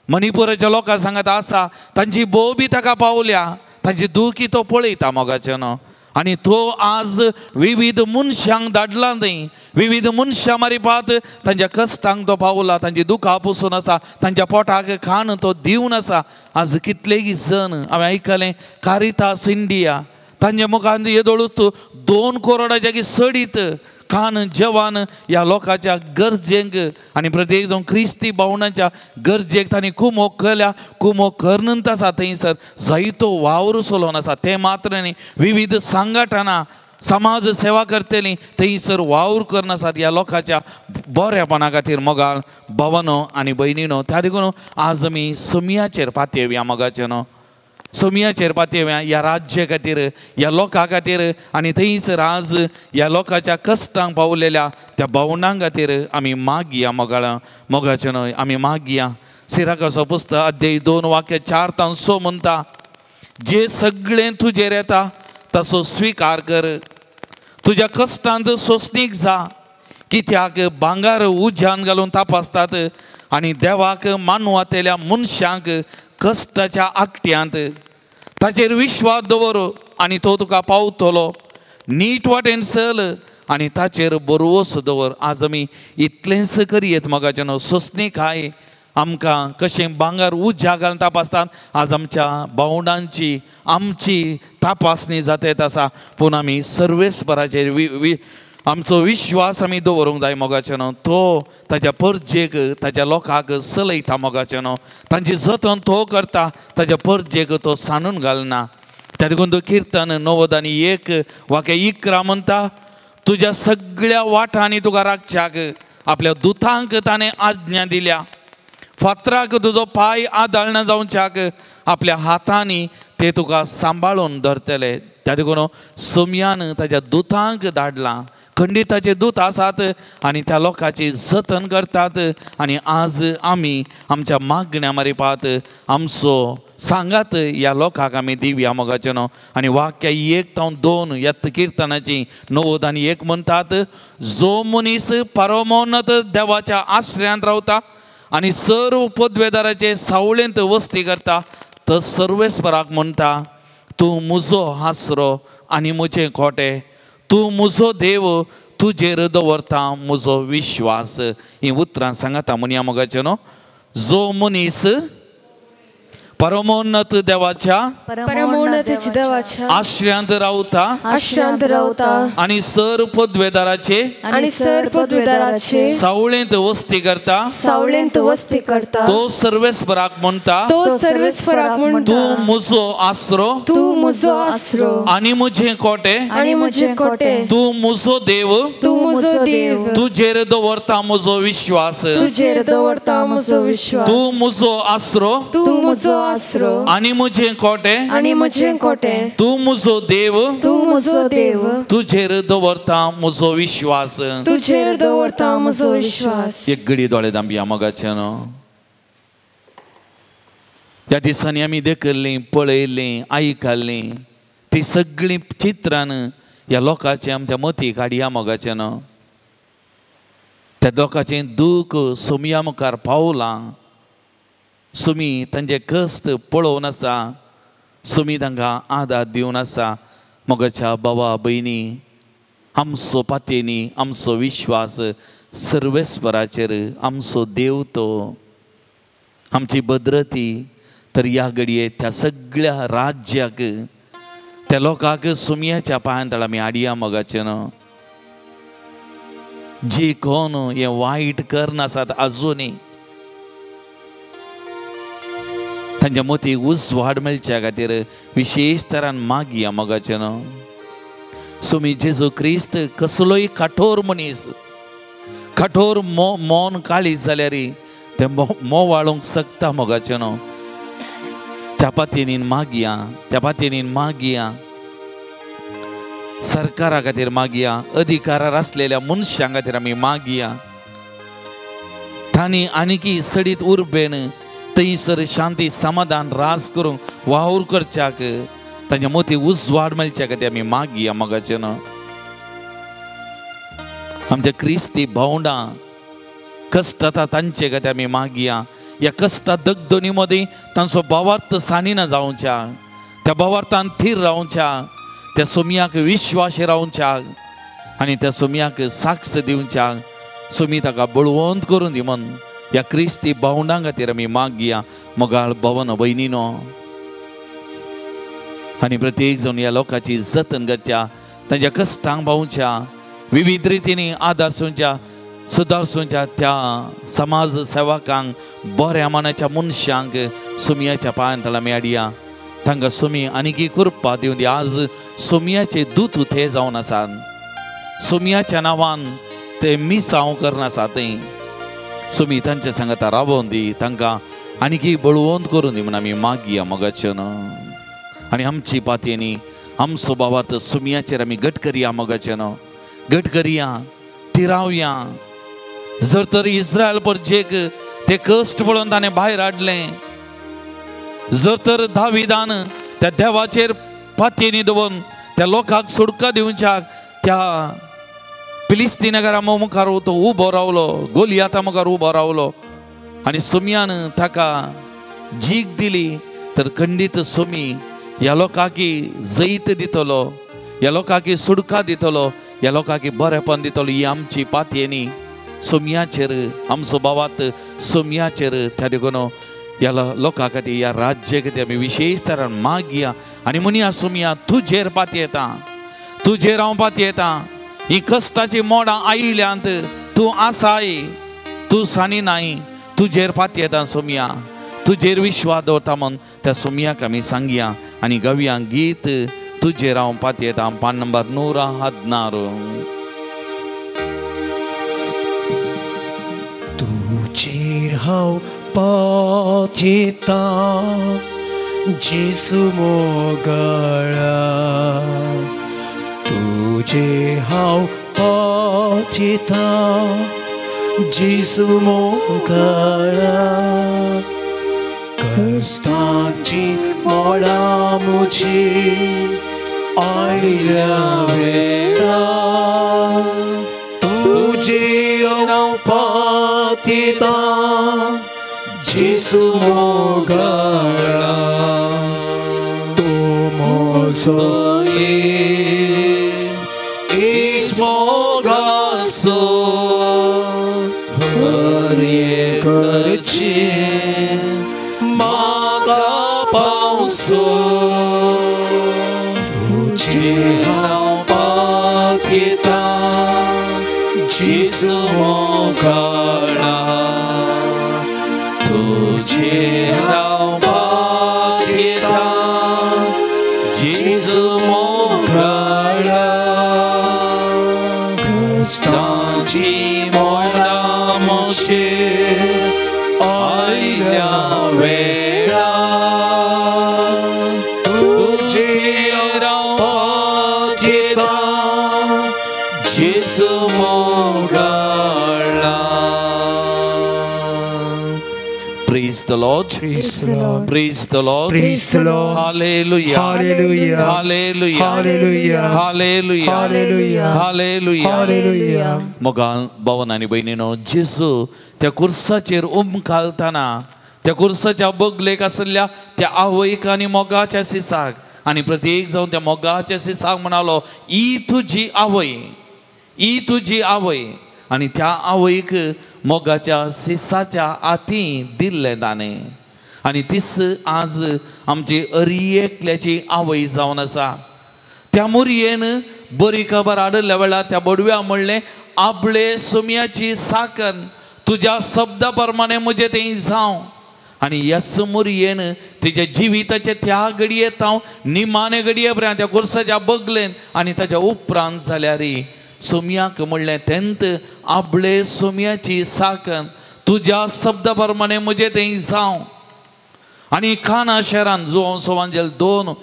मणिपुराच्या लोकां सांगात आसा, तांची बोबी ताका पावल्या, तांची दुखी तो पळयता मोगाचें न्हू. आनी तो आज विविध मनशांक धाडला न्हय, विविध मनशां मारिपात तांच्या कश्टांक तो पावला, तांची दुखां पुसून आसा, तांच्या पोटाक खाण तो दिवन आसा. आज कितलेगी जण हांवें आयकलें कारितास इंडिया तांच्या मुखार येदोळूच 2 करोडाच्या सडीत खाण जेवण ह्या लोकांच्या गरजेक आनी प्रत्येक जावन क्रिस्ती भावणांच्या गरजेक तांणी कुमोक केल्या, कुमोक करनंत आसा. थंयसर जायतो वावर चलोवन आसा. तें मात्र न्ही विविध संघटना समाज सेवा करतली थंयसर वावर करून आसात ह्या लोकांच्या बऱ्यापणा खातीर मोगाळ भावानो आनी भयणीनो. त्या देखून आज आमी सोमयाचेर पातयेवया मोगाचें न्हू, सोमयाचेर पातयेवया ह्या राज्य खातीर, ह्या लोकां खातीर आनी थंयसर आज ह्या लोकांच्या कश्टांक पावलेल्या त्या भावणां खातीर आमी मागया मोगाळ मोगाचें न्हय आमी मागया. सिराकाचो पुस्तक अध्याय 2 वाक्य 4 तावन 6 म्हणटा जे सगळें तुजेर येता तसो स्विकार कर, तुज्या कश्टांत सोंसणीक जा, कित्याक भांगर उज्यान घालून तपासतात आनी देवाक मानवातेल्या मनशांक कश्टाच्या आकट्यांत. ताचेर विश्वास दवर आनी तो तुका पावतलो, नीट वाटेन चल आनी ताचेर बरवस दवर. आज आमी इतलेंच करयेत मोगाचें न्हू, सोंसणीकाय आमकां कशें भांगर उज्या घालून तपासतात आज आमच्या भावंडांची आमची तपासणी जातेत आसा, पूण आमी सर्वेस्पराचेर आमचो विश्वास आमी दवरूंक जाय मोगाचें न्हू. तो ताच्या परजेक ताच्या लोकांक चलयता मोगाचें न्हू, तांची जतन तो करता, ताच्या परजेक तो सांडून घालना. त्या देखून तो किर्तन 91 वाक्य 11 म्हणटा तुज्या सगळ्या वाटांनी तुका राखच्याक आपल्या दुतांक ताणें आज्ञा दिल्या, फातराक तुजो पांय आदाळना जावच्याक आपल्या हातांनी ते तुका सांबाळून धरतले. त्या देखून सोमयान ताच्या दुतांक धाडला. खंडिताचे दूत आसात आनी त्या लोकांची जतन करतात. आनी आज आमी आमच्या मागण्या मारिपात आमचो सांगात ह्या लोकांक आमी दिवया मोगाचें न्हू. आनी वाक्य 1 जावन 2 ह्या किर्तनाची 91 म्हणटात, जो मनीस परमोन्नत देवाच्या आश्रयांत रावता आनी सर्व पदवेदाराचे सावळेंत वस्ती करता तो सर्वेस्पराक म्हणटा, तूं म्हजो आसरो आनी म्हजें खोटें, तूं म्हजो देव, तुजेर दवरता म्हजो विश्वास. हीं उतरां सांगता म्हणया मोगाचें न्हू, जो मनीस परमोन्नत देवाच्या आश्रयांत रावता आनी सर पदवेदाराचे सावळेंत वस्ती करता तो सर्वेस्पराक म्हणटा, तूं म्हजो आसरो आनी म्हजें कोटें, तूं म्हजो देव, तुजेर दवरता म्हजो विश्वास, तूं म्हजो आसरो आनी म्हजें कोटें, तूं म्हजो देव, तुजेर दवरता म्हजो विश्वास. एक घडी दोळे दांबया मोगाचें न्हू. ह्या दिसांनी आमी देखिल्लीं, पळयल्लीं, आयकल्लीं ती सगळीं चित्रां ह्या लोकांचें आमच्या मतीक हाडया मोगाचें न्हू. त्या लोकांचें दूख सोमया मुखार पावलां, सुमी तांचे कश्ट पळोवन आसा, सुमी तांकां आदार दिवन आसा. मोगाच्या बाबा भयणी, आमचो पातयेनी आमचो विश्वास सर्वेस्पराचेर, आमचो देव तो आमची भद्रती. तर ह्या घडये त्या सगळ्या राज्याक त्या लोकांक सुमयाच्या पांयां तळा आमी हाडया मोगाचें न्हू. जे कोण हें वायट करनासात आजुनूय तांच्या मतीक उजवाड मेळच्या खातीर विशेश तरान मागया मोगाचें न्हू. सुमी जेजू क्रिस्त कसलोय कठोर मनीस, कठोर मौन काळीज जाल्यार तें मोवाळूंक शकता मोगाचें न्हू. त्या पातयेनीन मागया, त्या पातयेनीन मागया, सरकारा खातीर मागया, अधिकारार आसलेल्या मनशां खातीर आमी मागया. तांणी आनीकी सडीत उर्बेन थंयसर शांती समाधान राज करूंक वावर करच्याक तांच्या मती उजवाड मेळच्या खातीर आमी मागया मोगाचें न्हू. आमच्या क्रिस्ती भावंडां कश्ट तांचे खातीर आमी मागया. ह्या कश्टा दगदणी मदीं तांचो भावार्थ सानिना जावच्या, त्या भावार्थान थीर रावच्या, त्या सोमयाक विश्वासी रावच्या आनी त्या सोमयाक साक्ष दिवच्या. सोमी ताका बळवंत करून दी म्हण ह्या क्रिस्ती भावंडां खातीर आमी मागया मोगाळ भवन भयणीनो. आनी प्रत्येक जावन ह्या लोकांची जतन करच्या, तांच्या कश्टांक पावच्या, विविध रितींनी आदार सोंच्या, सुदारसुच्या त्या समाज सेवकांक, बऱ्या मनाच्या मनशांक सोमयाच्या पांयां तळा आमी हाडया. तांकां सोमी आनीकी कृपा दिवन दी. आज सोमयाचे दूत ते जावन आसात, सोमयाच्या नांवान ते मिसांव करनासात थंय. सोमी तांच्या सांगाता रावोवन दी, तांकां आनीकी बळवंत करून दी म्हूण आमी मागया मोगाचें न्हू. आनी आमची पातयेनी आमचो भावार्थ सोमयाचेर आमी घट करया मोगाचें न्हू, घट करया, थिरावया. जर तर इस्रायल परजेक ते कश्ट पळोवन ताणें भायर हाडलें, जर तर दाविदान त्या देवाचेर पातयेनी दवरून त्या लोकांक सुटका दिवच्याक त्या फिलिस्तीनगरा मुखार तो उबो रावलो, गोलियाता मुखार उबो रावलो आनी सोमयान ताका जीक दिली, तर खंडीत सोमी ह्या लोकांक जैत दितलो, ह्या लोकांक सुटका दितलो, ह्या लोकांक बरेपण दितलो. ही आमची पातयेनी सोमयाचेर, आमचो भावार्थ सोमयाचेर. त्या देखून ह्या लोकां खातीर, ह्या राज्या खातीर आमी विशेश तरान मागया आनी म्हणया, सोमया तुजेर पातयेता, तुजेर हांव पातयेता. ही कश्टाची मोडां आयल्यांत तूं आसाय, तूं सानी नाय, तुजेर पातयेता सोमया, तुजेर विश्वास दवरता म्हूण त्या सोमयाक आमी सांगया आनी गावया गीत तुजेर हांव पातयेता. पान नंबर 116. तुजेर हांव पातयेता जेजू मोगाळा, तुजेर हांव पावयता जेजू मोगाळा कश्टांची मोडां म्हजी आयल्या वेळा तुजेर हांव पावयता जेजू मोगाळा तूं म्हजो इश्ट मोगाचो हर एक गरजेन म्हाका पावसो तुजेर हांव पावयता जेजू मोगाळा तुजेर हांव पावयता जेजू मोगाळा कश्टांची मोडां म्हजेर आयल्या वेळा तुजेर हांव पावयता जेजू मोगाळा. Praise the Lord. Praise the Lord. Praise the Lord. Praise the Lord. Hallelujah. Hallelujah. Hallelujah. Hallelujah. Hallelujah. Hallelujah. Hallelujah. Hallelujah. मोगाल भवन आनी भयणीनो जेजू त्या कुर्साचेर उमकालतना त्या कुर्साच्या बगलेक आशिल्ल्या त्या आवयक आनी मोगाच्या सिसाक आनी प्रत्येक जावन त्या मोगाच्या सिसाक म्हणालो ही तुजी आवय ही तुजी आवय आनी त्या आवयक मोगाच्या सिसाच्या हाती दिल्लें ताणें आनी तीच आज आमची अरी एकल्याची आवय जावन आसा. त्या मुरयेन बरी खबर हाडिल्ल्या वेळार त्या बडव्या म्हणलें आपले सुम्याची साकन तुज्या शब्दा प्रमाणे म्हजें तें जावं. आनी ह्याच मुरयेन तिच्या जिविताचे त्या घडये हांव निमाणे घडये पर्यंत त्या कुर्साच्या बगलेन आनी ताच्या उपरांत जाल्यार सोम्याक म्हणलें तेंत आपले सोम्याची साकन तुज्या शब्दा प्रमाणे म्हजें तें जावं. आनी काना शहरान जुवांव सोवांजेल 2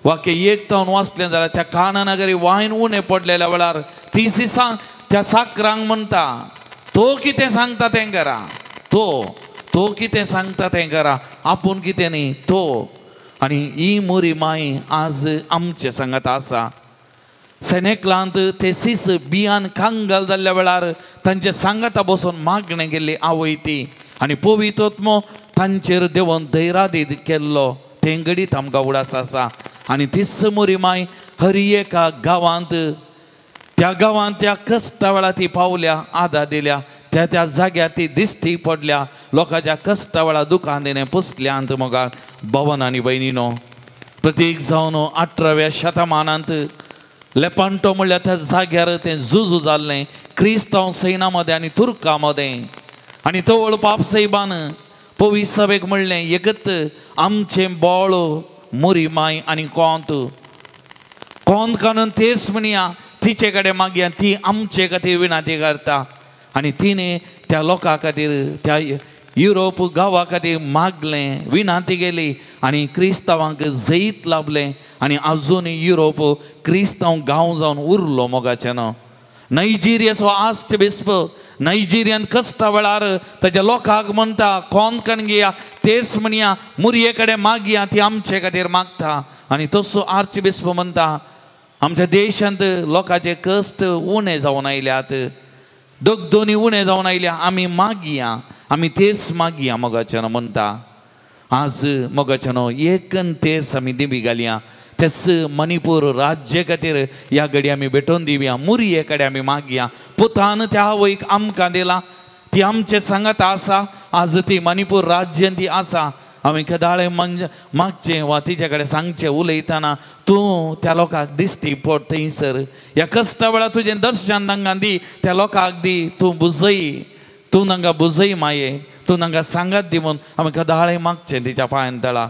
वाक्य 1 तावन वाचलें जाल्यार त्या काना नगरी वायन उणें पडलेल्या वेळार ती सांग त्या साकरांक म्हणटा तो कितें सांगता तें करा तो तो कितें सांगता तें करा आपूण कितें न्ही तो. आनी ही मोरी माई आज आमचे सांगात आसा. सेनेकलांत ते सीस बियान कांगाल जाल्ल्या वेळार तांचे सांगाता बसून मागणें गेल्ली आवय ती आनी पवित्रोत्मो तांचेर देवन धैरादीत केल्लो तें घडीत आमकां उडास आसा. आनी तीच मोरी माय हरी एका गांवांत त्या गांवांत त्या कश्टा वेळार ती पावल्या आदा दिल्या त्या त्या जाग्यार ती दिश्टी पडल्या लोकांच्या कश्टा वेळार दुकान दिणें पुसल्यांत मोगाळ भवन आनी भयणीनो. प्रत्येक जावन 18व्या शतमानांत लेपांटो म्हणल्यार त्या जाग्यार तें झुजू जाल्लें क्रिस्तांव सैना मदें आनी तुर्का मदें. आनी तवळ पापसाहेबान पवी सभेक म्हणलें एकत आमचें बोळ मोरी माय आनी कोंत कोंत काडून तेच म्हणया तिचे कडेन मागया ती आमचे खातीर विनाती करता. आनी तिणें त्या लोकां खातीर त्या युरोप गांवा खातीर मागलें विनाती गेली आनी क्रिस्तांवांक जैत लाभलें आनी आजून युरोप क्रिस्तांव गांव जावन उरलो मोगाचें न्हू. नायजेरियाचो आस्त बिस्प नायजेरियान कश्टा वेळार ताच्या लोकांक म्हणटा कोण कण घेया तेच म्हणया मुरये कडेन मागया ती आमचे खातीर मागता. आनी तसो आर्च बिस्प म्हणटा आमच्या देशांत लोकांचे कश्ट उणें जावन आयल्यात दोग दोनी उणें जावन आयल्या आमी मागया आमी तेर्स मागया मोगाच्यान म्हणटा. आज मोगाच्यान एकन तेर्स आमी दिमी घालया तेच मणिपूर राज्य खातीर ह्या घडी आमी भेटोवन दिवया मुरये कडेन आमी मागया. पुतान त्या आवयक आमकां दिला ती आमचे सांगात आसा आज ती मणिपूर राज्यान ती आसा. आमी केदाळे मागचें वा तिचे कडेन सांगचें उलयतना तूं त्या लोकांक दिश्टी पड थंयसर ह्या कश्टा वेळार तुजें दर्शन तांकां दी त्या लोकांक दी तूं बुजय तूं तांकां बुजय माये तूं तांकां सांगात दी म्हूण आमी केदाळे मागचें तिच्या पांयान तळा.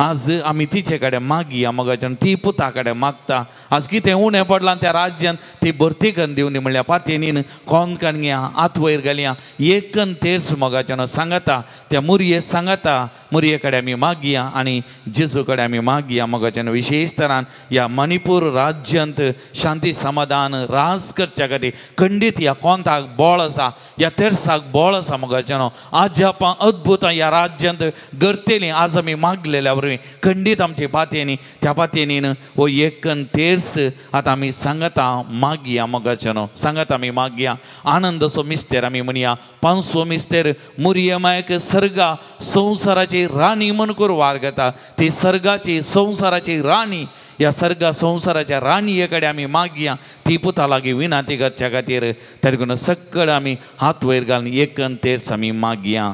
आज आमी तिचे कडेन मागया मोगाच्यान ती पुता कडेन मागता आज कितें उणें पडलां त्या राज्यान ती भरती करून दिवनी म्हणल्यार पातयेनीन कोण काणया हात वयर घालया एकन तेर्स मोगाच्यान सांगता त्या मुरये सांगता मुरये कडेन आमी मागया आनी जेजू कडेन आमी मागया मोगाच्यान विशेश तरान ह्या मणिपूर राज्यांत शांती समाधान राज करच्या खातीर खंडीत ह्या कोंताक बळ आसा ह्या तेर्साक बळ आसा मोगाच्यान आजापां अद्भुतां ह्या राज्यांत घडतलीं आज आमी मागलेल्या वरवीं खंडीत आमचे पातयेनी त्या पातयेनीन हो एकन तेर्स आतां आमी सांगता मागया मोगाच्यानो सांगता आमी मागया आनंदाचो मिस्तेर आमी म्हणया पांचवो मिस्तेर मुरये मायक सर्गा संवसाराची राणी म्हण करून वार घेता ती सर्गाची संवसाराची राणी ह्या सर्गा संवसाराच्या राणये कडेन आमी मागया ती पुता लागीं विनाती करच्या खातीर तेका सगळें आमी हात वयर घालून एकन तेर्स आमी मागया.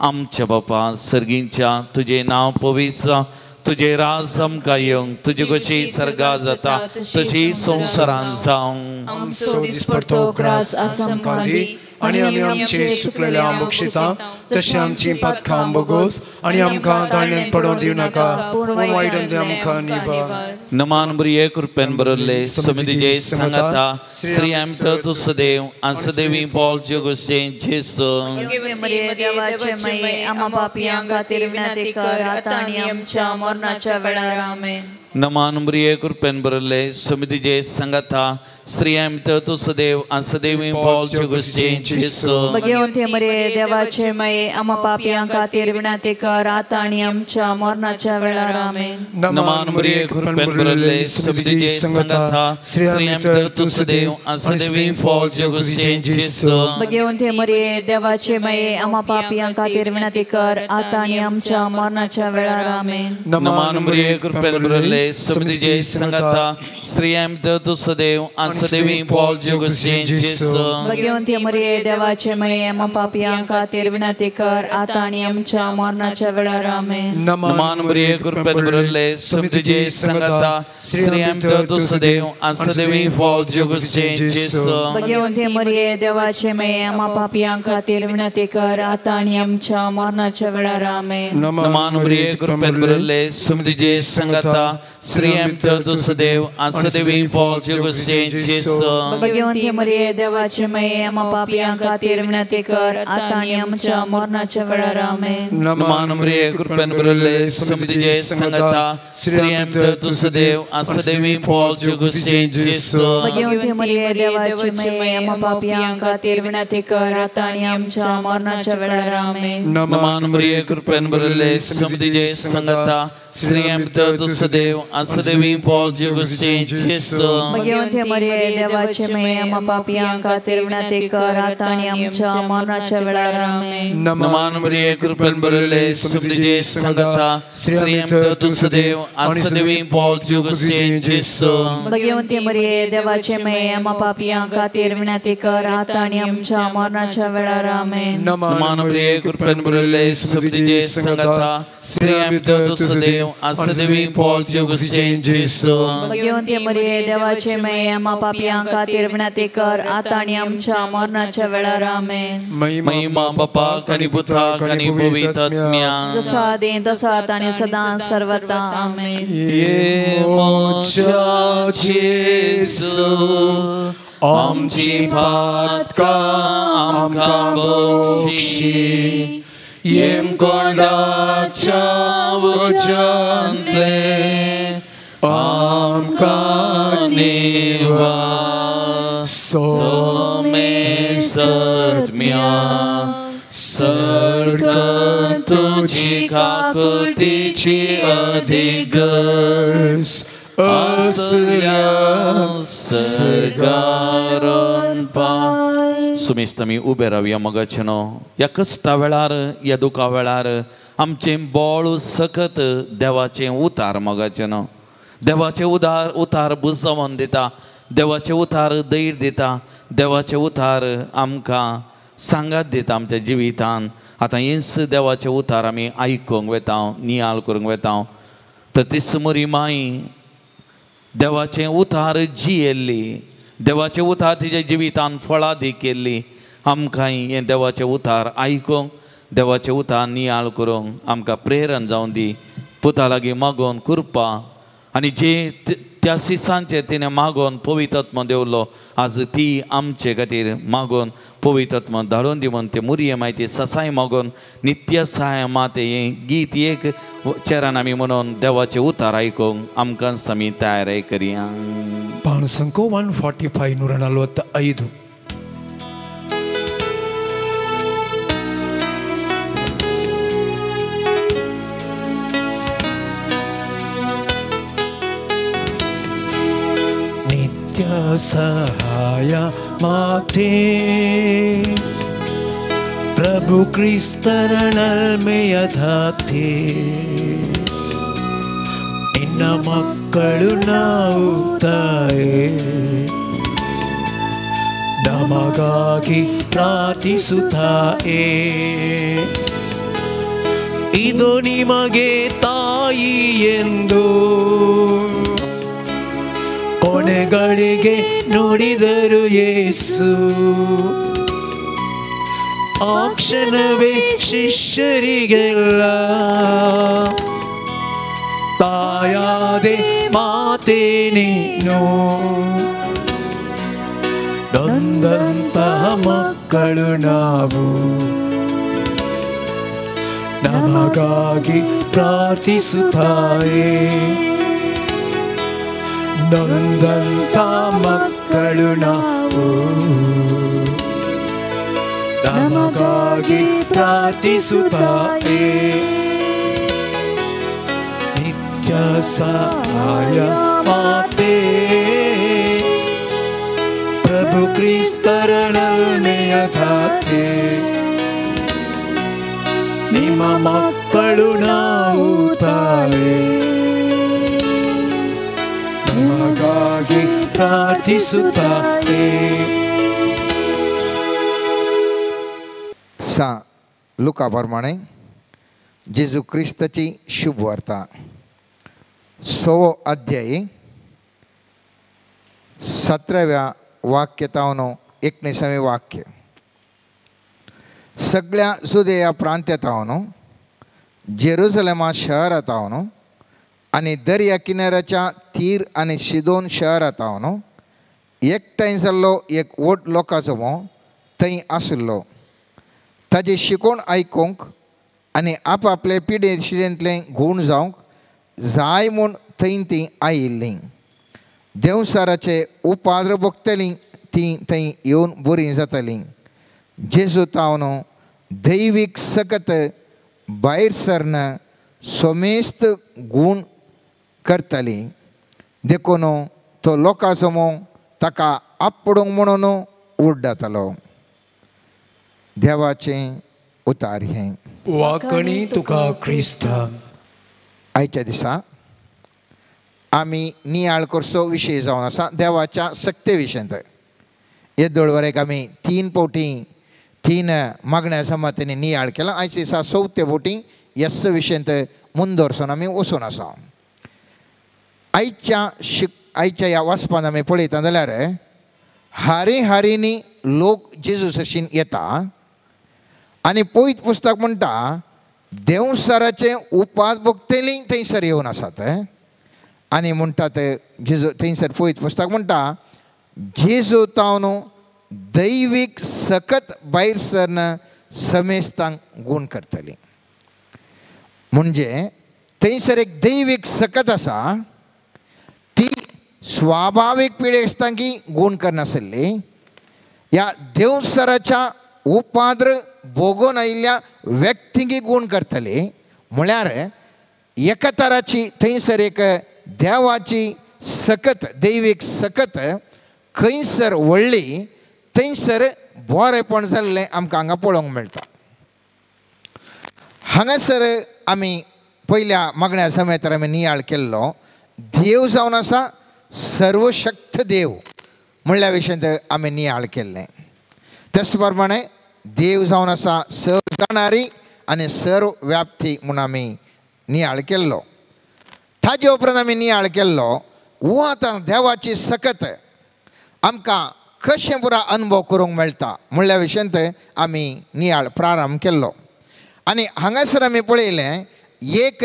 आमच्या बापा सर्गींच्या तुजें नांव पवित्र जावं तुजें राज आमकां येवंक तुजी कशी सर्गा जाता तशी संवसारांत जावं. आमचो दिसपडतो ग्रास आज आमकां दी आनी आमी आमचे चुकलेल्या बक्षिता तशें आमची पातकां बोगोस आनी आमकां ताळण्यांत पडोवंक दिवं नाका पूण वायटांतल्यान आमकां निवार. नमान बरी कृपेन बरले समितीचे सांगता श्री आमत तूं सदैव आनी सदैवी पॉल जेगोसे जेसू देवाचे मये आम्हा पापयां खातीर विनंती कर आता आनी आमच्या मरणाच्या वेळार. आमेन. नमान बरी कृपेन बरले समितीचे सांगता श्री आमत तूं सदैव आनी सदैवी पॉल जेगोसे जेसू भगवंते मरे देवाचे मये आम्हा पापयां खातीर विनंती कर आता आनी आमच्या मरणाच्या वेळार. आमेन. नमान बरी कृपेन बरले समितीचे सांगता श्री आमत तूं सदैव आनी सदैवी पॉल जेगोसे जेसू भगवंते मरे देवाचे मये आम्हा पापयां खातीर विनंती कर आता आनी आमच्या मरणाच्या वेळार. आमेन. नमान बरी कृपेन बरले समितीचे सांगता श्री आमत तूं सदैव आनी सदैवी पॉल जेगोसे जेसू भगवंते मरे देवाचे मये आम्हा पापयां खातीर विनंती कर आता आनी आमच्या मरणाच्या वेळार. आमेन. नमान बरी कृपेन बरले समितीचे सांगता श्री आमत तूं सदैव आनी सदैवी पॉल जेगोसे जेसू भगवंते मरे देवाचे मये आम्हा पापयां खातीर विनंती कर आता आनी आमच्या मरणाच्या वेळार. आमेन. नमान बरी कृपेन बरले समितीचे सांगता श्री आमत तूं सदैव आनी सदैवी पॉल जेगोसे जेसू भगवंते मरे देवाचे मये आम्हा पापयां खातीर विनंती कर आता आनी आमच्या मरणाच्या वेळार. आमेन. नमान बरी कृपेन बरले समितीचे सांगता श्री आमत तूं सदैव आनी सदैवी पॉल जेगोसे जेसू भगवंते मरे देवाचे मये आम्हा पापयां खातीर विनंती कर आता आनी आमच्या मरणाच्या वेळार. आमेन. नमान बरी कृपेन बरले समितीचे सांगता श्री आमत तूं सदैव आनी सदैवी पॉल जेगोसे जेसू भगवंते मरे देवाचे मये आम्हा पापयां खातीर विनंती कर आता आनी आमच्या मरणाच्या वेळार. आमेन. नमान बरी कृपेन बरले समितीचे सांगता श्री आमत तूं सदैव आनी सदैवी पॉल जेगोसे जेसू भगवंते मरे देवाचे मये आम्हा पापयां खातीर विनंती कर आता आनी आमच्या मरणाच्या वेळार. आमेन. नमान बरी कृपेन बरले समितीचे सांगता श्री आमत तूं सदैव आनी सदैवी पॉल जेगोसे जेसू भगवंते मरे देवाचे मये आम्हा पापयां खातीर विनंती कर आता आनी आमच्या मरणाच्या वेळार. आमेन. महिमा बापाक आनी पुताक आनी पवित्र आत्म्याक जसो आदीं तसो आतां आनी सदां सर्वदा. आमेन. ये मोच्या जेसू आमची पातकां आमकां बक्षी येमकोंडाच्या उज्यांतले आमकां निवार सोमेसत्म्या सर्ग तुजी काकुळटीची अधिक गरज असल्या सर्गारून पाय. सुमेस्त आमी उबे रावया मगाचेनो ह्या कश्टा वेळार ह्या दुखा वेळार आमचें बोळ सकत देवाचें उतार मगाचेनो देवाचें उदार उतार बुजोवन दिता देवाचें उतार धैर्य दिता देवाचें उतार आमकां सांगात दिता आमच्या जिवितान. आतां हेंच देवाचें उतार आमी आयकूंक वेता नियाळ करूंक वेता तर तीच मरी माई देवाचें उतार जियेल्ली देवाचें उतार तिच्या जिवितान फळादी केल्ली आमकांय हें देवाचें उतार आयकूंक देवाचें उतार नियाळ करूंक आमकां प्रेरण जावं दी. पुता लागीं मागोवन कृपा आनी जे त्या सिसांचेर तिणें मागोवन पवित्र देवलो आज ती आमचे खातीर मागोवन पवित्र धाडून दी म्हूण ते मुरये मायची ससाय मागोवन नित्य सहाय माते हें गीत एक चरण आमी म्हणून देवाचे उतार आयकूंक आमकां समी तयारी करया. पाणसंको 145 145. ಸಹಾಯ ಮಾತೆ ಪ್ರಭು ಕ್ರಿಸ್ತರ ನಲ್ಮೆಯ ದಾತೆ ನಿನ್ನ ಮಕ್ಕಳು ನಾವು ತಾಯೇ ನಮಗಾಗಿ ಪ್ರಾರ್ಥಿಸುತ್ತಾಯೇ ಇದು ನಿಮಗೆ ತಾಯಿ ಎಂದು ಕೊನೆಗಳಿಗೆ ನುಡಿದರು ಯೇಸು. ಆ ಕ್ಷಣವೇ ಶಿಷ್ಯರಿಗೆಲ್ಲ ತಾಯಾದೆ ಮಾತೆ ನೀನು ನೊಂದಂತಹ ಮಕ್ಕಳು ನಾವು ನಮಗಾಗಿ ಪ್ರಾರ್ಥಿಸುತ್ತಾಯೇ ನೊಂದಂತ ಮಕ್ಕಳು ನಾವು ನಮಗಾಗಿ ಪ್ರಾರ್ಥಿಸುತ್ತಾಯೇ ನಿತ್ಯ ಸಹಾಯ ಮಾತೆ ಪ್ರಭು ಕ್ರಿಸ್ತರ ನಲ್ಮೆಯ ದಾತೆ ನಿಮ್ಮ ಮಕ್ಕಳು ನಾವು ತಾಯೇ ನಮಗಾಗಿ ಪ್ರಾರ್ಥಿಸುತ್ತಾರೆ. सा लुका प्रमाणे जेजू क्रिस्ताची शुभवार्ता 6वो अध्याय 17व्या वाक्यतावनो 19वें वाक्य. सगळ्या जुदेया प्रांत्यातावनो जेरुसलेमा शहरातावनो आनी दर्या किनाऱ्याच्या तीर आनी सिदोन शहरातावनो एकठांय जाल्लो एक व्हड लोकांचो थंय आशिल्लो. ताजी शिकोवण आयकूंक आनी आपआपले पिडे शिडेंतलें गूण जावंक जाय म्हूण थंय तीं आयिल्लीं. देंवसाराचे उपाद्र भोगतलीं तीं थंय येवन बरीं जातलीं. जेजू तावनो दैवीक सकत भायर सरन सोमेस्त गूण करताली देखून तो लोकां समोर ताका आपडूंक म्हणून उड्डातालो. देवाचें उतार हें. वाकणी तुका क्रिस्ता. आयच्या दिसा आमी नियाळ करचो विशय जावन आसा देवाच्या सक्ते विशयांत. येदोळ आमी 3 फावटी 3 मागण्या समातींनी नियाळ केला. आयच्या दिसा 4 फावटी ह्याच विशयांत मुंदरसून आमी वचून आसा. आयच्या ह्या वाचपान आमी पळयता जाल्यार हारी हारींनी लोक जेजू सरशीन येता आनी पयत पुस्तक म्हणटा देंवसाराचे उपास भोगतली थंयसर येवन आसात आनी म्हणटात जेजू थंयसर पयत पुस्तक म्हणटा जेजू तावन दैवीक सकत भायर सरन समेस्तांक गूण करतली. म्हणजे थंयसर एक दैवीक सकत आसा ती स्वाभावीक पिडेस्तांकी गूण करनासली. ह्या देवसराच्या उपाद्र भोगून आयिल्ल्या व्यक्तींकी गूण करतली. म्हळ्यार एका तराची थंयसर एक देवाची सकत दैवीक सकत खंयसर व्हडली थंयसर बरेपण जाल्लें आमकां हांगा पळोवंक मेळटा. हांगासर आमी पयल्या मागण्या समेत आमी नियाळ केल्लो देव जावन आसा सर्वशक्त देव म्हणल्या विशयांत आमी नियाळ केल्लें. त्याच प्रमाणे देव जावन आसा सर्व जाणारी आनी सर्व व्याप्ती म्हूण आमी नियाळ केल्लो. ताजे उपरांत आमी नियाळ केल्लो वो आतां देवाची सकत आमकां कशें पुरा अनुभव करूंक मेळटा म्हणल्या विशयांत आमी नियाळ प्रारंभ केल्लो. आनी हांगासर आमी पळयलें एक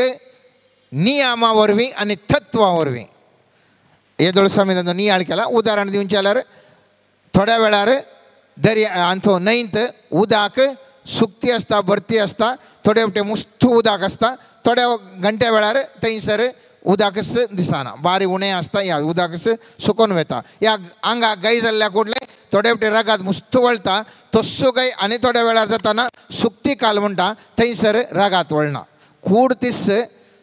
नियमा वरवीं आनी तत्वां वरवीं. येदोळसो आमी तांचो नियाळ केला. उदाहरण दिवचें जाल्यार थोड्या वेळार दर्या आंथो न्हंयत उदक सुकती आसता, भरती आसता, थोडे फावटी मुस्तू उदक आसता, थोड्या घंट्या वेळार थंयसर उदकच दिसना, बारी उणें आसता, ह्या उदकच सुकोन वता. ह्या आंगाक गाय जाल्ल्या कुडलें थोडे फावटी रगात मुस्तू वळटा, तस्सो गाय आनी थोड्या वेळार जाताना सुकती काल म्हणटा थंयसर रगात वळना. कूड तीस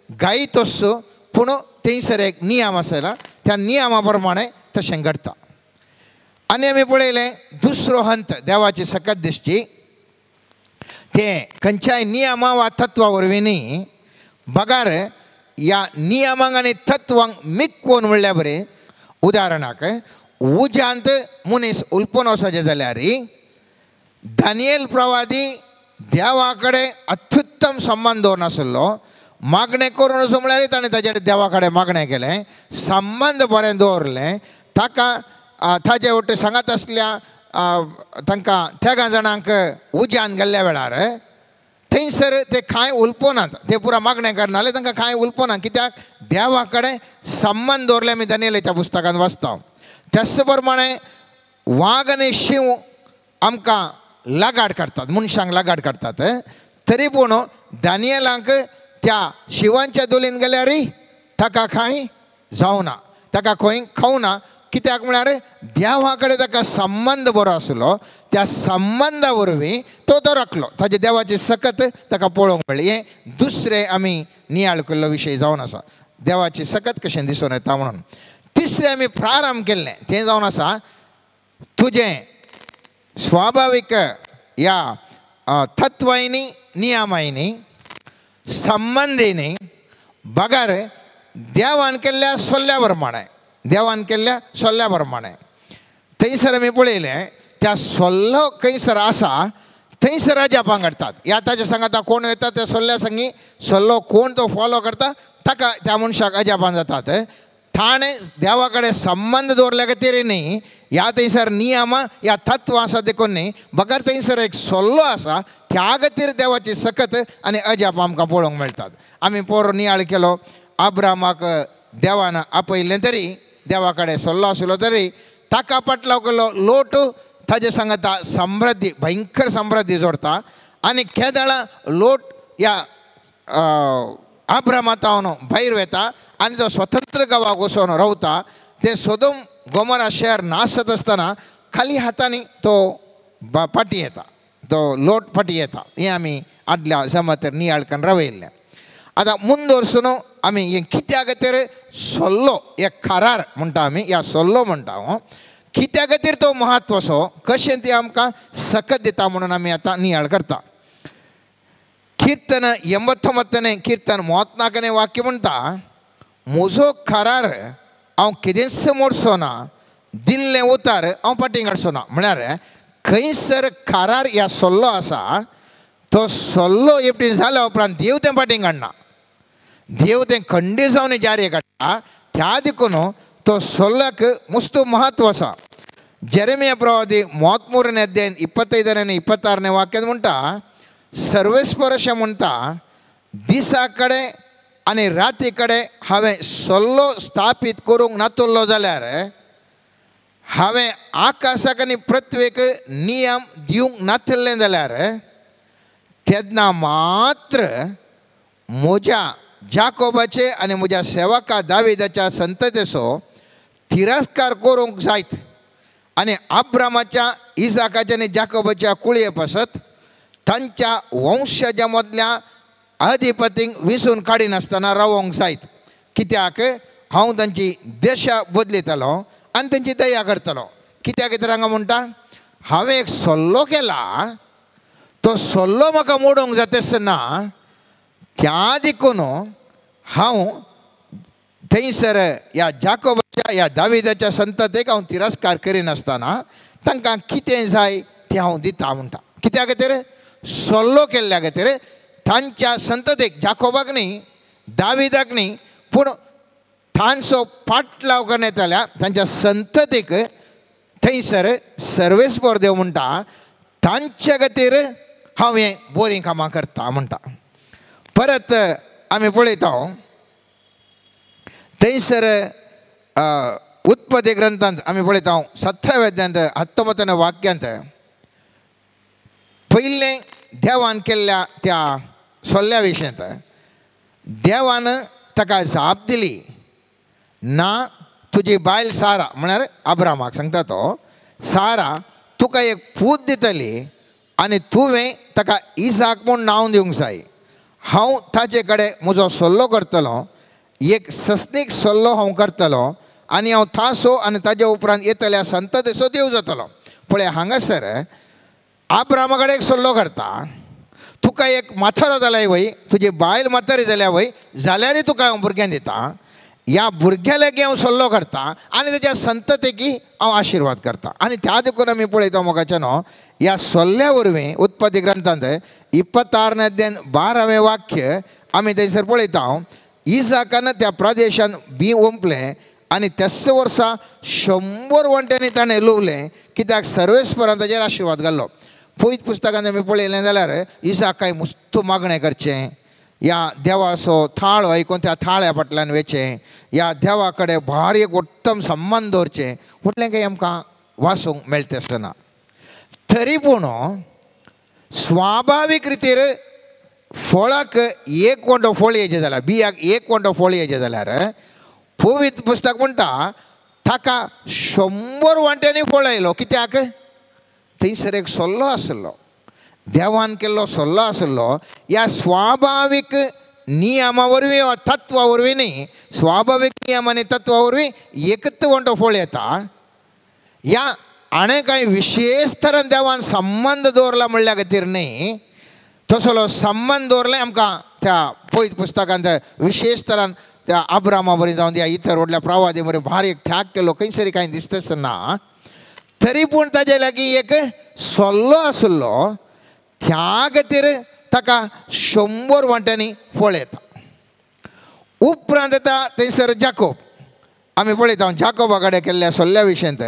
गाय तस्सो, पूण थंयसर एक नियम आसला, त्या नियमा प्रमाणे तशें घडटा. आनी आमी पळयलें दुसरो हंत देवाची सकत दिसची तें खंयच्याय नियमा वा तत्वा वरवीं न्ही, बगार ह्या नियमांक आनी तत्वांक मिक्कोवन म्हणल्यार बरें. उदाहरणाक उज्यांत मनीस उलपोवन वचपाचें जाल्यार दानियल प्रवादी देवा कडेन अत्युत्तम संबंद दवरून आसलो. मागणें करून वचूं म्हळ्यार ताणें ताजे देवा कडेन मागणें केलें, संबंद बरें दवरलें. ताका ताजे वटेन सांगात आसल्या तांकां तेगां जाणांक उज्यान गेल्ल्या वेळार थंयसर ते कांय उलपोनात, ते पुरा मागणें करनाले, तांकां कांय उलपोना, कित्याक देवा कडेन संबंद दवरले. आमी दानियेलाच्या पुस्तकांत वाचता. त्याच प्रमाणे वाग आनी शींव आमकां लगाड काडटात, मनशांक लगाड काडटात, तरी पूण दानियेलाक त्या शिंवांच्या दुलीन गेल्यार ताका कांय जावना, ताका खंय खावना, कित्याक म्हळ्यार देवा कडेन ताका संबंद बरो आसलो, त्या संबंदा वरवीं तो तो राखलो, ताजे देवाची सकत ताका पळोवंक मेळ्ळी. हें दुसरें आमी नियाळ केल्लो विशय जावन आसा, देवाची सकत कशें दिसून येता म्हणून. तिसरें आमी प्रारंभ केल्लें तें जावन आसा तुजें स्वाभावीक ह्या तत्वांनी नियमांनी संबंदीनी बगर देवान केल्ल्या सोल्ल्या प्रमाणे, देवान केल्ल्या सोल्ल्या प्रमाणे. थंयसर आमी पळयलें त्या सोल्लो खंयसर आसा थंयसर अजापां घडटात. ह्या ताच्या सांगाता कोण वता त्या सोल्ल्या संगी सोल्लो कोण तो फॉलो करता ताका त्या मनशाक अजापां जातात. ताणें देवा कडेन संबंद दवरल्या खातीर न्ही, ह्या थंयसर नियमां ह्या तत्वां आसा देखून न्ही, बगर थंयसर एक सोल्लो आसा त्या खातीर देवाची सकत आनी अजापां आमकां पळोवंक मेळटात. आमी पोर नियाळ केलो, अब्रामाक देवान आपयलें तरी देवा कडेन सल्लो आसलो तरी ताका पाटलाव केलो लोट ताजे सांगता समृद्धी, भयंकर समृद्धी जोडता. आनी केदळा लोट ह्या अब्रामातावन भायर वता आनी तो स्वतंत्र गांवाक वचून रावता. ते सोदोम गोमोरा शहर नासत आसतना खाली हातांनी तो फाटीं येता, तो लोट फाटीं येता. हें आमी आदल्या जमातीर नियाळ करून रावयल्लें. आतां मुंदोरसून आमी हें कित्या खातीर सोल्लो एक खारार म्हणटा आमी, ह्या सोल्लो म्हणटा हांव, कित्या खातीर तो म्हत्व असो कशें तें आमकां सकत दिता म्हणून आमी आतां नियाळ करता. कीर्तन 89 कीर्तन 34 वाक्य म्हणटा, म्हजो खारार हांव कितेंच मोडचो ना, दिल्लें उतार हांव फाटीं काडचो ना. म्हळ्यार खंयसर खारार ह्या सोल्लो आसा तो सोल्लो एकटी जाल्या उपरांत देव तें फाटीं काडना, देव तें खंडी जावन जारी काडटा. त्या देखून तो सोल्ल्याक मुस्तू म्हत्व आसा. जेरेमिया प्रवादी 33 अध्याय 25 26 वाक्यान म्हणटा, सर्वेस्पर अशें म्हणटा, दिसा कडेन आनी राती कडेन हांवें सोल्लो स्थापीत करूंक नातुल्लो जाल्यार हांवें आकाशाक आनी पृथ्वेक नियम दिवंक नातिल्लें जाल्यार तेन्ना मात्र म्हज्या जाकोबाचे आनी म्हज्या सेवका दाविदाच्या संततेचो तिरस्कार करूंक जायत आनी अब्रामाच्या इजाकाच्या आनी जाकोबाच्या कुळये पासत तांच्या वंशाच्या मदल्या अधिपतींक विसून काडिनासतना रावोंक जायत. कित्याक हांव तांची देशा बदलितलो आनी तांची दया करतलो. कित्याक तर हांगा म्हणटा, हांवें एक सल्लो केला तो सल्लो म्हाका मोडूंक जाता ना, त्या देखून हांव थंयसर ह्या जाकोबाच्या ह्या दाविदाच्या संततेक हांव तिरस्कार करिनासतना तांकां कितें जाय तें हांव दिता म्हणटा. कित्या खातीर सल्लो केल्ल्या खातीर तांच्या संततेक, जाकोबाक न्ही, दाविदाक न्ही, पूण तांचो पाटलाव करण्यात येतल्या तांच्या संततेक थंयसर सर्वेस्पर देव म्हणटा तांच्या खातीर हांव हें बरीं कामां करता म्हणटा. परत आमी पळयता थंयसर उत्पत्ती ग्रंथांत आमी पळयता 17व्या अध्यायांत 19 वाक्यांत पयलें देवान केल्ल्या त्या सोल्ल्या विशयांत देवान ताका जाप दिली ना तुजी बायल सारा म्हळ्यार अब्रामाक सांगता तो सारा तुका एक पूत दितली आनी तुवें ताका इसाक म्हूण नांव दिवंक जाय. हांव ताचे कडेन म्हजो सल्लो करतलो, एक सस्नीक सल्लो हांव करतलो आनी हांव थासो आनी ताजे उपरांत येतल्या संततेचो देव जातलो. पळय हांगासर अब्रामा कडेन एक सल्लो करता, तुका एक म्हातारो जाल्यार वय, तुजी बायल म्हातारी जाल्या वय जाल्यारय तुका हांव भुरग्यां दिता, ह्या भुरग्या लागीं हांव सल्लो करता आनी ताच्या संततेकी हांव आशिर्वाद करता. आनी त्या देखून आमी पळयता मोगाच्या न्हू ह्या सल्ल्या वरवीं उत्पत्ती ग्रंथांत 26 अध्याय 12वें वाक्य आमी थंयसर पळयता इसाकान त्या प्रदेशान बी ओंपलें आनी त्याच वर्सा 100 वण्ट्यांनी ताणें लुवलें कित्याक सर्वेस्परान ताचेर आशिर्वाद घाल्लो. पयत पुस्तकान आमी पळयलें जाल्यार इसाक कांय मुस्त मागणें करचें, ह्या देवाचो थाळो आयकून त्या थाळ्या फाटल्यान वचचें, ह्या देवा कडेन भारी एक उत्तम संबंद दवरचें म्हटलें कांय आमकां वाचूंक मेळटा आसतना. तरी पूण स्वाभावीक रितीर फळाक एक वंटो फळ येयचें जाल्यार बियाक एक वंटो फळ येयचें जाल्यार पवित्र पुस्तक म्हणटा ताका 100 वांट्यांनी फळ आयलो. कित्याक थंयसर एक सल्लो आसलो, देवान केल्लो सल्लो आसलो. ह्या स्वाभावीक नियमा वरवीं वा तत्वा वरवीं न्ही, स्वाभावीक नियम आनी तत्वा वरवीं एकच वंटो फळ येता. ह्या हाणें कांय विशेश तरेन देवान संबंद दवरला म्हणल्या खातीर न्ही, तसलो संबंद दवरले आमकां त्या पयत पुस्तकांत विशेश तरान त्या अब्रामा बरी जावन त्या इतर व्हडल्या प्रवादी बरी भारी एक त्याग केलो खंयसरी कांय दिसताच ना. तरी पूण ताजे लागीं एक सल्लो आसलो, त्या खातीर ताका 100 वांट्यांनी फळ येता. उपरांत येता थंयसर जाकोब. आमी पळयता जाकोबा कडेन केल्ल्या सल्ल्या विशयांत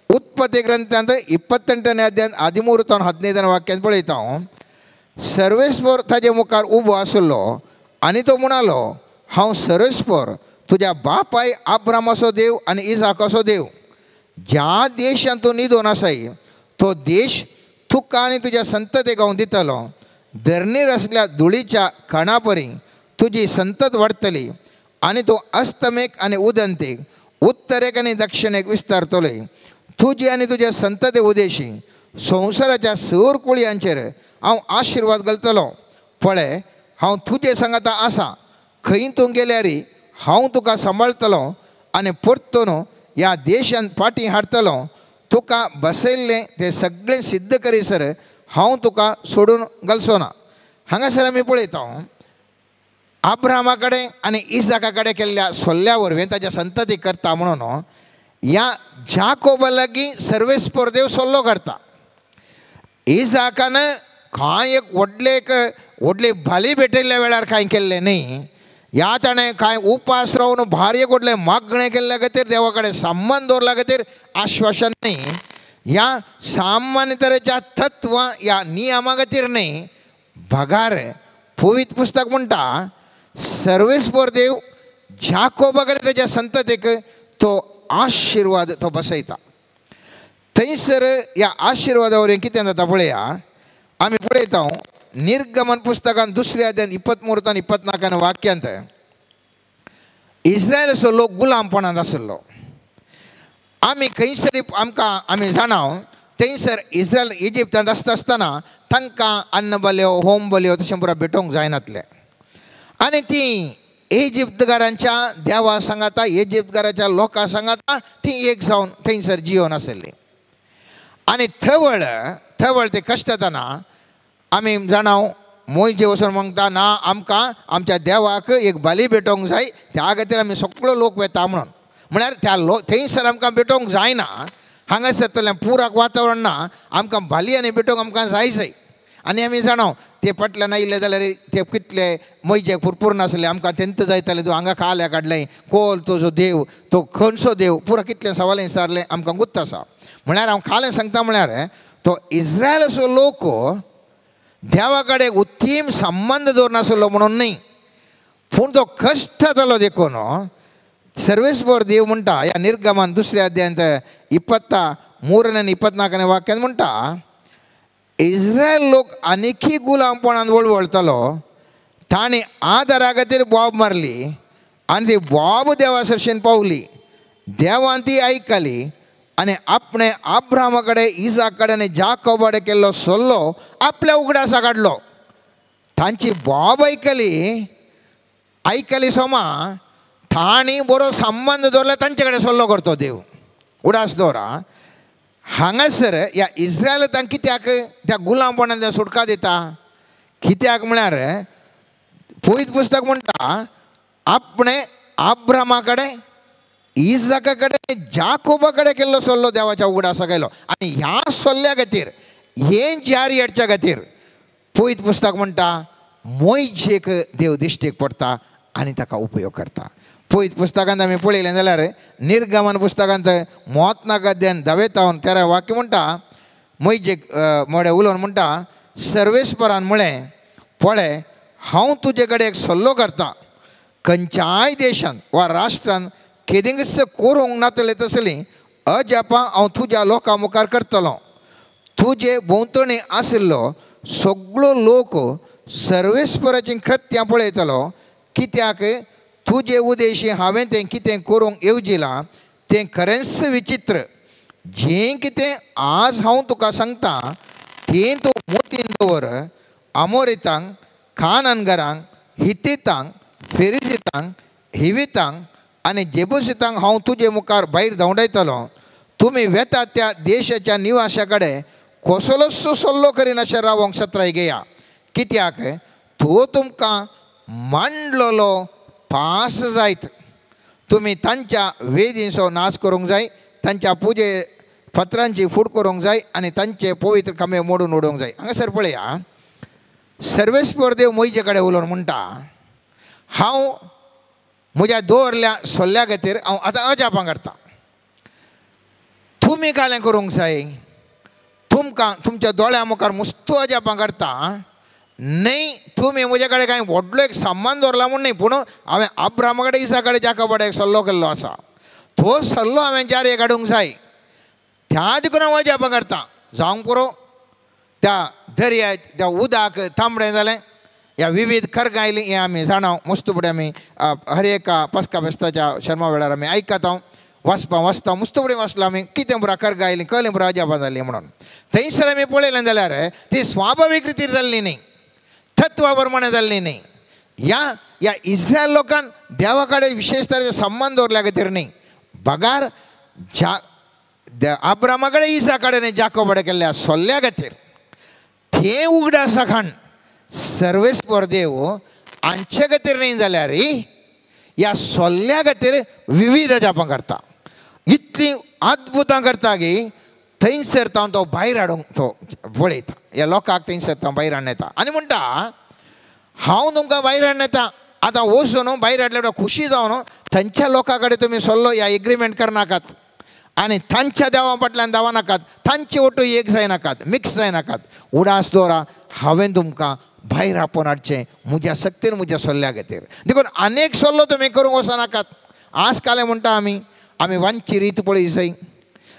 उत्पत्ती ग्रंथांत 28 अध्याय 13 15 वाक्यांत पळयता सर्वेस्पर ताजे मुखार उबो आसलो आनी तो म्हणालो हांव सर्वेस्पर तुज्या बापाय अब्रामाचो देव आनी इसाकाचो देव. ज्या देशांत तूं न्हिदोन आसाय तो देश तुका आनी तुज्या संततेक हांव दितलो. धरणीर आसल्या धुळीच्या कणा परी तुजी संतत वाडटली आनी तूं अस्तमेक आनी उदंतेक उत्तरेक आनी दक्षिणेक विस्तारतलोय. तुजी आनी तुज्या संतते उदेशी संवसाराच्या सर कुळयांचेर हांव आशिर्वाद घालतलो. पळय हांव तुजे सांगाता आसा, खंय तूं गेल्यार हांव तुका सांबाळटलो आनी परतून ह्या देशांत फाटीं हाडटलो. तुका बसयल्लें तें सगळें सिद्ध करीसर हांव तुका सोडून घालचो ना. हांगासर आमी पळयता अब्रामा कडेन आनी इसाका कडेन केल्ल्या सल्ल्या वरवीं ताच्या संतती करता म्हणून ह्या जाकोबा लागीं सर्वेस्पर देव सल्लो करता. इसाकान कांय एक व्हडले एक व्हडली भाली भेटयल्ल्या वेळार कांय केल्लें न्ही, ह्या ताणें कांय उपास रावन भारी एक व्हडलें मागणें केल्ल्या खातीर देवा कडेन संबंद दवरल्या खातीर आश्वासन न्ही, ह्या सामान्य तरेच्या तत्वां ह्या नियमा खातीर न्ही. बगार पवित्र पुस्तक म्हणटा सर्वेस्पर देव जाकोबा कडेन ताच्या संततेक तो आशिर्वाद तो बसयता. थंयसर ह्या आशिर्वादा वरवीं कितें जाता पळया आमी पळयता निर्गमन पुस्तकान 2 अध्याय 23 आनी 24 वाक्यांत इस्रायलाचो लोक गुलामपणांत आसलो. आमी खंयसरी आमकां आमी जाणा थंयसर इस्रायल इजिप्तांत आसता आसतना तांकां अन्न बल्यो होम बल्यो तशें पुरो भेटोवंक जायनातलें आनी ती इजिप्तकारांच्या देवा सांगाता इजिप्तकाराच्या लोकां सांगाता ती एक जावन थंयसर जियोन आसली. आनी थवळ थवळ ते कश्टतना आमी जाणा मोयजे वचून म्हणटा ना आमकां आमच्या देवाक एक बली भेटोवंक जाय, त्या खातीर आमी सगळो लोक वेता म्हणून. म्हळ्यार त्या लोक थंयसर आमकां भेटोवंक जायना, हांगासर तलें पुराक वातावरण ना, आमकां भाली आनी भेटोवंक आमकां जाय जाय. आनी आमी जाणा ते फाटल्यान आयिल्ले जाल्यार ते कितले मोयजे पुरपूर नासले आमकां तेंत जायतालें तूं हांगा काल्या काडलें कोल तुजो देव तो खंयचो देव पुरा कितलें सवालें विचारलें आमकां गुत्त आसा. म्हळ्यार हांव खालें सांगता म्हळ्यार तो इस्रायलाचो लोक देवा कडेन उत्तीम संबंद दवरनासलो म्हणून न्ही, पूण तो कश्ट जालो देखून ಸರ್ವೇಶ್ವರ ದೇವ್ म्हणटा ह्या निर्गमान दुसऱ्या अध्यायांत 23 आनी 24 वाक्यान म्हणटा इस्रायल लोक आनीकी गुलामपणान वळवळतलो ताणें आदारा खातीर बोब मारली आनी ती बोब देवा सरशेन पावली देवान ती आयकली आनी आपणें अब्राहमा कडेन इजाक कडेन आनी जाकोबा कडेन केल्लो सल्लो आपल्या उगडासा काडलो तांची बोब आयकली आयकली सोमा तांणी बरो संबंद दवरलो तांचे कडेन सल्लो करतो देव उडास दवरा हांगासर ह्या इस्रायल तांकां कित्याक त्या गुलामपणान सुटका दिता कित्याक म्हळ्यार पवित्र पुस्तक म्हणटा आपणें अब्राहमा कडेन इजाका कडेन जाकोबा कडेन केल्लो सल्लो देवाच्या उगडासा केलो आनी ह्या सल्ल्या खातीर हें जारी हाडच्या खातीर पवित्र पुस्तक म्हणटा मोयजेक देव दिश्टीक पडटा आनी ताका उपयोग करता. पवित्र पुस्तकांत आमी पळयलें जाल्यार निर्गमन पुस्तकांत मोत अध्याय 10 13 वाक्य म्हणटा मोयजेक मोडे उलोवन म्हणटा सर्वेस्परान म्हळें पळय हांव तुजे कडेन एक सल्लो करता खंयच्याय देशान वा राष्ट्रान केदिंगच करूंक नातले तसलीं अजापां हांव तुज्या लोकां मुखार करतलो तुजे भोंवतणी आशिल्लो सगळो लोक सर्वेस्पराचीं कृत्यां पळयतलो कित्याक तुजे उदेशी हांवें तें कितें करूंक येवजिलां तें खरेंच विचित्र जें कितें आज हांव तुका सांगता तें तूं मोतीन दवर आमोरितांक काननगरांक हितीतांक फेरिजितांक हिवितांक आनी जेबुसितांक हांव तुजे मुखार भायर धांवडायतलो तुमी वेतात त्या देशाच्या निवासा कडेन कसलोच सल्लो करिनाशें रावोंक सत्राय घेया कित्याक तो तुमकां मांडलेलो पास जायत तुमी तांच्या वेदींचो नाच करूंक जाय तांच्या पुजे पत्रांची फूट करूंक जाय आनी तांचे पवित्र खांबे मोडून उडोवंक जाय. हांगासर पळया सर्वेस्पर देव मोयजे कडेन उलोवन म्हणटा हांव म्हज्या दवरल्या सल्ल्या खातीर हांव आतां अजापां करता तुमी कालें करूंक जाय तुमकां तुमच्या दोळ्या मुखार मुस्तू अजापां करता न्हय तुमी म्हजे कडेन कांय व्हडलो एक संबंद दवरला म्हूण न्हय पूण हांवें अब्राहमा कडेन इसा कडेन जाकोबा कडेन एक सल्लो केल्लो आसा तो सल्लो हांवें जारी काडूंक जाय त्या देखून हांव अजापां करता जावंक पुरो त्या दर्या त्या उदक तांबडें जालें ह्या विविध खर्गां आयलीं हें आमी जाणा मस्त फुडें आमी हर एका पस्का फेस्ताच्या शर्मा वेळार आमी आयकता वाचपां वाचता मस्त फुडें वाचलां आमी कितें पुरा खर्गां आयलीं कळ्ळें पुरा अजापां जालीं म्हणून थंयसर आमी पळयलें जाल्यार ती स्वाभावीक रितीर जाल्ली न्ही तत्वा प्रमाणे जाल्ली न्ही ह्या ह्या इस्रायल लोकान देवा कडेन विशेश तरेचे संबंद दवरल्या खातीर न्ही बगार ज्या अब्राहमा कडेन इसा कडेन जाकोबा कडेन केल्ल्या सल्ल्या खातीर तें उगडासा खाण सर्वेस्पर देव हांचे खातीर न्ही जाल्यार ह्या सल्ल्या खातीर विविध अजापां करता इतलीं अद्भुतां करता की थंयसर तो भायर हाडूंक तो पळयता ह्या लोकांक थंयसर तो भायर हाडून येता आनी म्हणटा हांव तुमकां भायर हाडून येता आतां वचून भायर हाडल्या खुशी जावन थंयच्या लोकां कडेन तुमी सल्लो ह्या एग्रीमेंट करनाकात आनी तांच्या देवा फाटल्यान धांवनाकात तांचे ओटू एक जायनाकात मिक्स जायनाकात उडास दवरा हांवें तुमकां भायर आपोवन हाडचें म्हज्या सक्तीन म्हज्या सल्ल्या खातीर देखून अनेक सल्लो तुमी करूंक वचनाकात आज कालें म्हणटा आमी आमी वांची रीत पळय जाय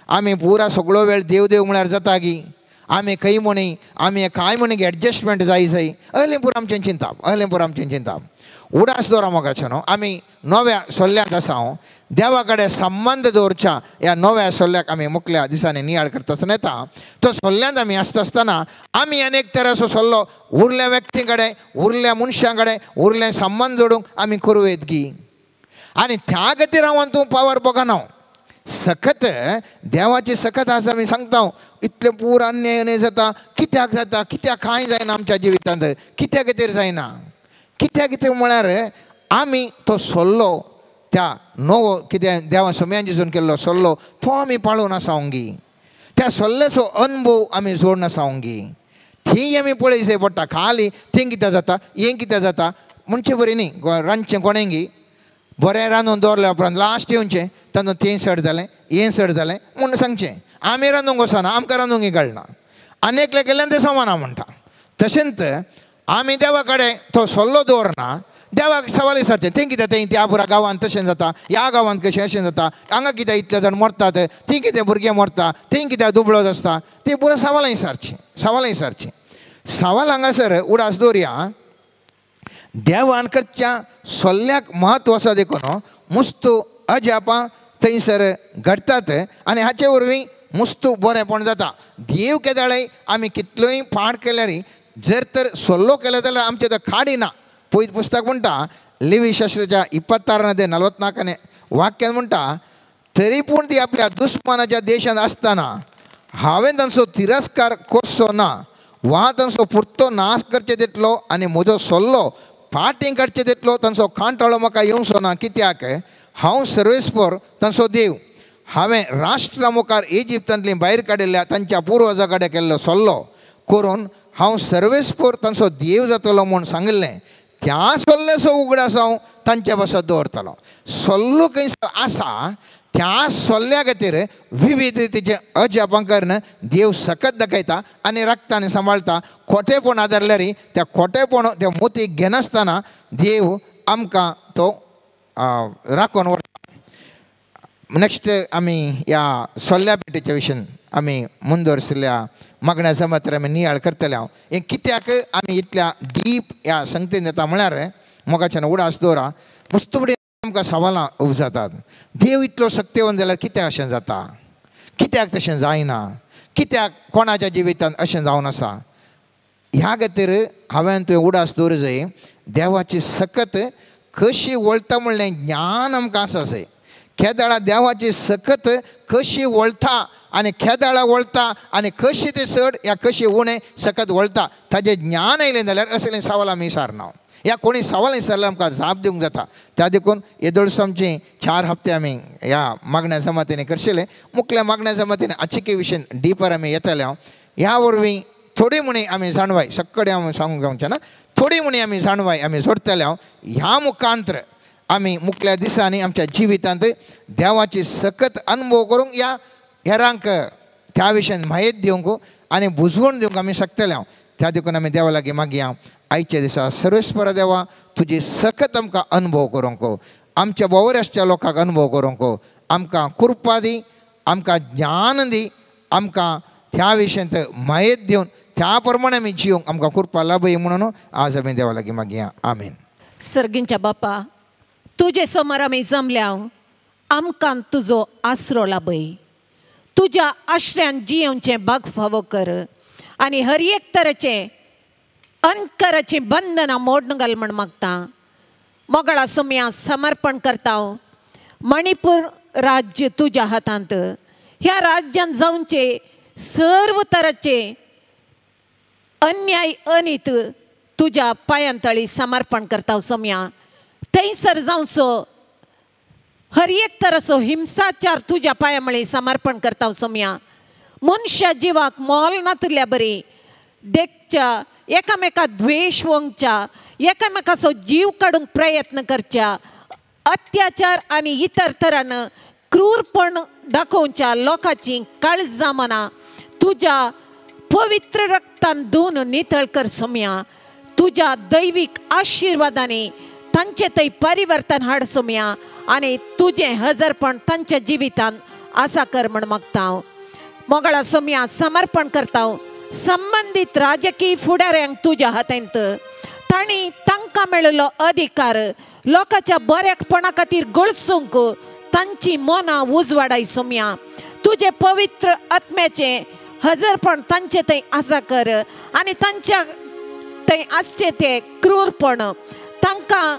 आमी पुरा सगळो वेळ देव देव म्हळ्यार जाता की आमी खंय म्हणी आमी कांय म्हणी एडजस्टमेंट जाय जाय अहलें पुरो आमचें चिंताप अहलें पुरो आमचें चिंताप उडास दवरा मोगाचो न्हू आमी नव्या सल्ल्यांत आसा हांव देवा कडेन संबंद दवरच्या ह्या नव्या सल्ल्याक आमी मुखल्या दिसांनी नियाळ करता आसतना येता तो सल्ल्यांत आमी आसता आसतना आमी अनेक तरेचो सल्लो उरल्या व्यक्ती कडेन उरल्या मनशां कडेन उरले संबंद जोडूंक आमी करूं येत की आनी त्या खातीर हांव तूं पावर बगना सखत देवाची सखत आसा आमी सांगता इतलें पूर अन्याय जाता कित्याक जाता कित्याक कांय जायना आमच्या जिवितांत कित्या खातीर जायना कित्या कितें म्हळ्यार आमी तो सल्लो त्या नवो कितें देवा सोम्यान जिसून केल्लो सल्लो तो आमी पाळून आसावंगी त्या सल्ल्याचो अनुभव आमी जोडून आसावंगी थंय आमी पळय पडटा खाली थंय कितें जाता हें कितें जाता म्हणचे बरी न्ही रांदचें कोणेंगी बरें रांदून दवरल्या उपरांत लास्ट येवचें तातूंत तें सड जालें हें सड जालें म्हूण सांगचें आमी रांदूंक वचना आमकां रांदूंक कळना आनी एकल्या केल्ल्यान तें समाना म्हणटा तशेंच आमी देवा कडेन तो सल्लो दवरना देवाक सवाल विचारचें तें कितें तें त्या पुरा गांवांत तशें जाता, ह्या गांवांत कशें अशें जाता, हांगा कित्याक इतले जाण मरतात, थंय कितें भुरगे मरता, थंय कित्याक दुबळो आसता, ती पुरा सवालां विचारचीं, सवालां विचारचीं. सवाल हांगासर उडास दवरया, देवान करच्या सोल्ल्याक म्हत्व आसा देखून मुस्तू अजापां थंयसर घडटात आनी हाचे वरवीं मुस्तू बरेंपण जाता. देव केदाळय आमी कितलोय पाड केल्यार जर तर सोल्लो केलो जाल्यार आमचें तो काडिना. पयत पुस्तक म्हणटा लेवी शास्त्राच्या 26 44 वाक्यान म्हणटा, तरी पूण ती आपल्या दुस्मानाच्या देशांत आसतना हांवें तांचो तिरस्कार करचो ना वा तांचो पुरतो नाश करचे तितलो आनी म्हजो सोल्लो फाटीं काडचे तितलो तांचो कांटाळो म्हाका येवचो ना, कित्याक हांव सर्वेस्पर तांचो देव. हांवें राष्ट्रा मुखार इजिप्तांतली भायर काडिल्ल्या तांच्या पुर्वजा कडेन केल्लो सोल्लो करून हांव सर्वेस्पर तांचो देव जातलो म्हूण सांगिल्लें. त्या सोल्ल्याचो उगडास हांव तांच्या पासत दवरतलो. सोल्लो खंयसर आसा त्या सोल्ल्या खातीर विविध रितीचे अजापां करून देव सकत दाखयता आनी राखता आनी सांबाळटा. खोटेपण आदारल्यार त्या खोटेपण त्या मोतीक घेनासतना देव आमकां तो राखून व्हरता. नेक्स्ट आमी ह्या सोल्ल्या पेटीच्या विशयान आमी मुंदोरशिल्ल्या मागण्या जमातीर आमी नियाळ करतले. हांव हें कित्याक आमी इतल्या डीप ह्या संगतीन येता म्हळ्यार मोगाच्यान उडास दवरा. मुस्तुबडी आमकां सवालां उब जातात, देव इतलो शक्तिवंत जाल्यार कित्याक अशें जाता, कित्याक तशें जायना, कित्याक कोणाच्या जिवितांत अशें जावन आसा. ह्या खातीर हांवें तुवें उडास दवर जाय देवाची सकत कशी वळटा म्हणलें ज्ञान आमकां आसा जाय. केदाळा देवाची सकत कशी वळटा आनी खेदाळा वळटा आनी कशी ते चड या कशी उणें सकत वळटा ताजें ज्ञान आयलें जाल्यार असलें सवाल आमी विचारना. ह्या कोणी सवाल विचारल्यार आमकां जाप दिवंक जाता. त्या देखून येदोळसो आमची 4 हप्ते आमी ह्या मागण्या जमातींनी करशिले. मुखल्या मागण्या जमातीन आचिके विशयन डीपर आमी येतले. हांव ह्या वरवीं थोडी म्हणी आमी जाणवाय सगळे आमी सांगूंक गावचे ना, थोडी म्हणी आमी जाणवाय आमी जोडटले. हांव ह्या मुखांत्र आमी मुखल्या दिसांनी आमच्या जिवितांत देवाची सकत अनुभव करूंक ह्या हेरांक त्या विशयान म्हायत दिवंक आनी बुजवण दिवंक आमी शकतले. हांव त्या देखून आमी देवा लागीं मागया आयच्या दिसा सर्वेस्पर देवा तुजी सकत आमकां अनुभव करूंक, आमच्या भोंवर आसच्या लोकांक अनुभव करूंक आमकां कृपा दी, आमकां ज्ञान दी, आमकां त्या विशयांत म्हायत दिवन त्या प्रमाणे आमी जिवंक आमकां कृपा लाभय म्हणून आज आमी देवा लागीं मागया. आमेन. सर्गींच्या बापा, तुजे समोर आमी जमल्या, आमकां तुजो आसरो लाभय. तुज्या आश्र्यान जियेवचें भाग फावो कर आनी हर एक तरेचें अंतकराचीं बंधनां मोडून घाल म्हण मागता. मोगळा सोम्या समर्पण करता. मणिपूर राज्य तुज्या हातांत. ह्या राज्यांत जावचे सर्व तरेचे अन्याय अनीत तुज्या पांयांतळी समर्पण करता सोम्या. थंयसर जावचो हर एक तराचो हिंसाचार तुज्या पांया मळी समर्पण करता सोम्या. मनशा जिवाक मोल नातल्या बरी देखच्या, एकामेका द्वेश वंगच्या, एकामेकाचो जीव काडूंक प्रयत्न करच्या, अत्याचार आनी इतर तरान क्रूरपण दाखोवच्या लोकांची काळजां मनां तुज्या पवित्र रक्तान धुवन नितळ कर सोम्या. तुज्या दैवीक आशिर्वादांनी तांचे थंय परिवर्तन हाड सोम्या आनी तुजें हजरपण तांच्या जिवितांत आसा कर म्हण मागता. हांव मोगळा सोम्या समर्पण करता. संबंदीत राजकीय फुडाऱ्यांक तुज्या हातांत, तांणी तांकां मेळिल्लो अधिकार लोकांच्या बऱ्यापणा खातीर गळसूंक तांची मनां उजवाडाय सोम्या. तुजें पवित्र आत्म्याचें हजरपण तांचे थंय आसा कर आनी तांच्या थंय आसचें तें क्रूरपण तांकां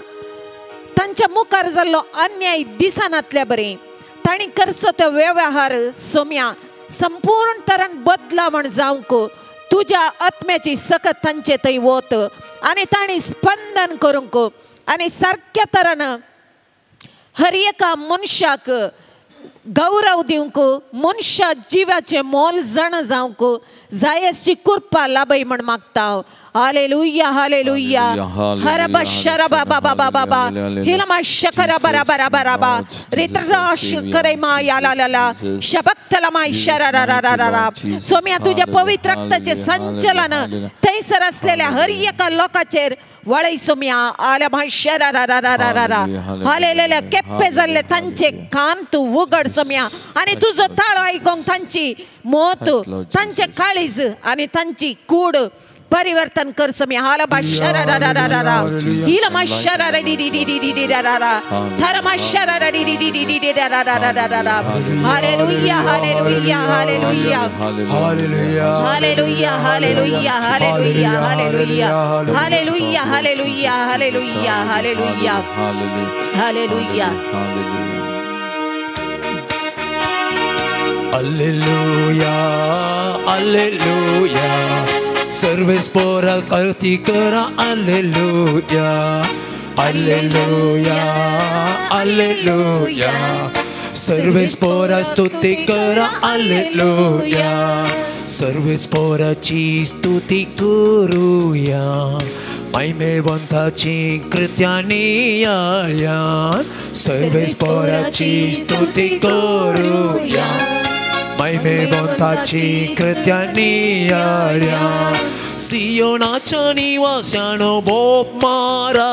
तांच्या मुखार जाल्लो अन्याय दिसनातल्या बरी तांणी करचो तो व्यवहार सोम्या संपूर्ण तरान बदलावण जावंक तुज्या आत्म्याची सकत तांचे थंय वत आनी तांणी स्पंदन करूंक आनी सारक्या तरान हर एका मनशाक गौरव दिवंक मनशा जिवाचें मोल जाणा जावंक जायसची कृपा लाभय म्हण मागता. Hallelujah hallelujah. हरबा शरबा बाबा बाबा बा हिलमा शकरा बरा बरा बरा बा रित्रा शकरे मा या ला ला ला शबक्तला मा शरा रा रा रा रा. सोम्या तुझ्या पवित्र रक्ताचे संचलन थंयसर असलेल्या हर एका लोकाचेर वळय सोम्या. आल्या मा शरा रा रा रा रा रा. हालेलुया. केप्पे जाल्ले तांचे कान तूं उगड सोम्या आनी तुजो ताळो आयकोंक तांची मोत तांचे काळीज आनी तांची कूड परिवर्तन कर सोम्या. हाला शरा रा रा रा रा हिला मा शरा रा डी डी डी डी डी रा रा रा थर मा शरा रा डी डी डी डी डी रा रा रा रा रा. Hallelujah hallelujah hallelujah hallelujah hallelujah hallelujah hallelujah hallelujah hallelujah hallelujah hallelujah hallelujah. Alleluia, alleluia, सर्वेस पोराल कीर्ती करा. Alleluia, alleluia, alleluia, सर्वेस पोरा स्तुती करा. अल्लेलुया, सर्वेस पोराची स्तुती करूया, महिमेवंताची कृत्या नियाळया. सर्वेस पोराची स्तुती करूया, महिमेवंताची कृत्या नियाळया. सियोनाच्या निवास्यानो बोप मारा,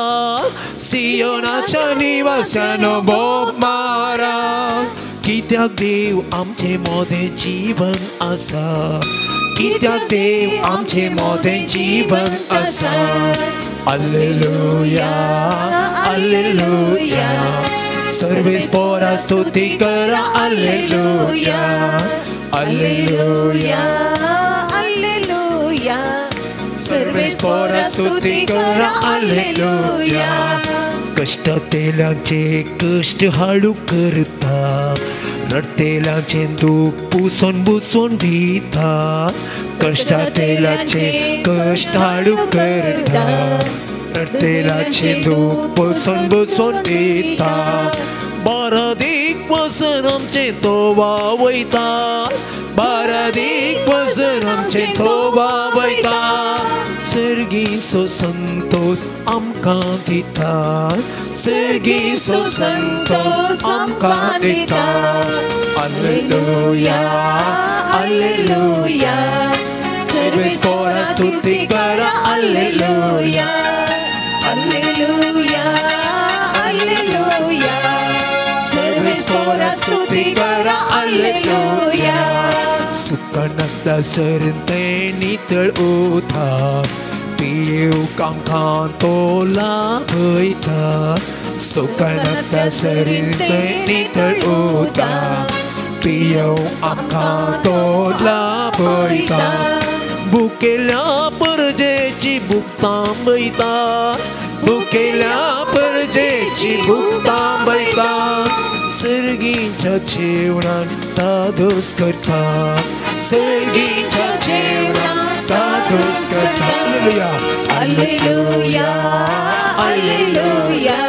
सियोनाच्या निवास्यानो बोप मारा. कित्याक देव आमचे मोदें जीवन आसा, कित्याक देव आमचे मोदें जीवन आसा. अल्लेलुया अल्लेलुया, सर्वेस पोरा स्तुती करा. अल्लेलुया अल्लेलुया अल्लेलुया, सर्वेस पोरा स्तुती करा. अल्लेलुया. कष्टातेलांचे कष्ट हाडू करता, रडतेलांचे दूख पुसून बुसून दिता. कष्टातेलांचे कष्ट हाडू करता, रडतेलांचे दूख पुसून बुसून दिता. बारादीक वसन आमचें तो वावयता, बारादीक वसन आमचें तो वावयता. सर्गीचो संतोष आमकां दिता, सर्गीचो संतोष आमकां दिता. अल्लेलुया अल्लेलुया, सर्वेस पोरा स्तुती करा. अल्लेलुया अल्लेलुया अल्लेलुया, सर्वेस पोरा स्तुती करा. अल्लेलुया. सुकनांतल्या सरतें नितळ उता, पियेवंक आमकां तो लाभयता. सुकनांतल्या सरतें नितळ उता, पियेवंक आमकां तो लाभयता. भुकेल्या परजेची भूक थांबयता, भुकेल्या परजेची भूक थांबयता. सर्गीच्या जेवणान तादोस करता, सर्गीच्या जेवणान तादोस करता. अल्लेलुया अल्लेलुया अल्लेलुया,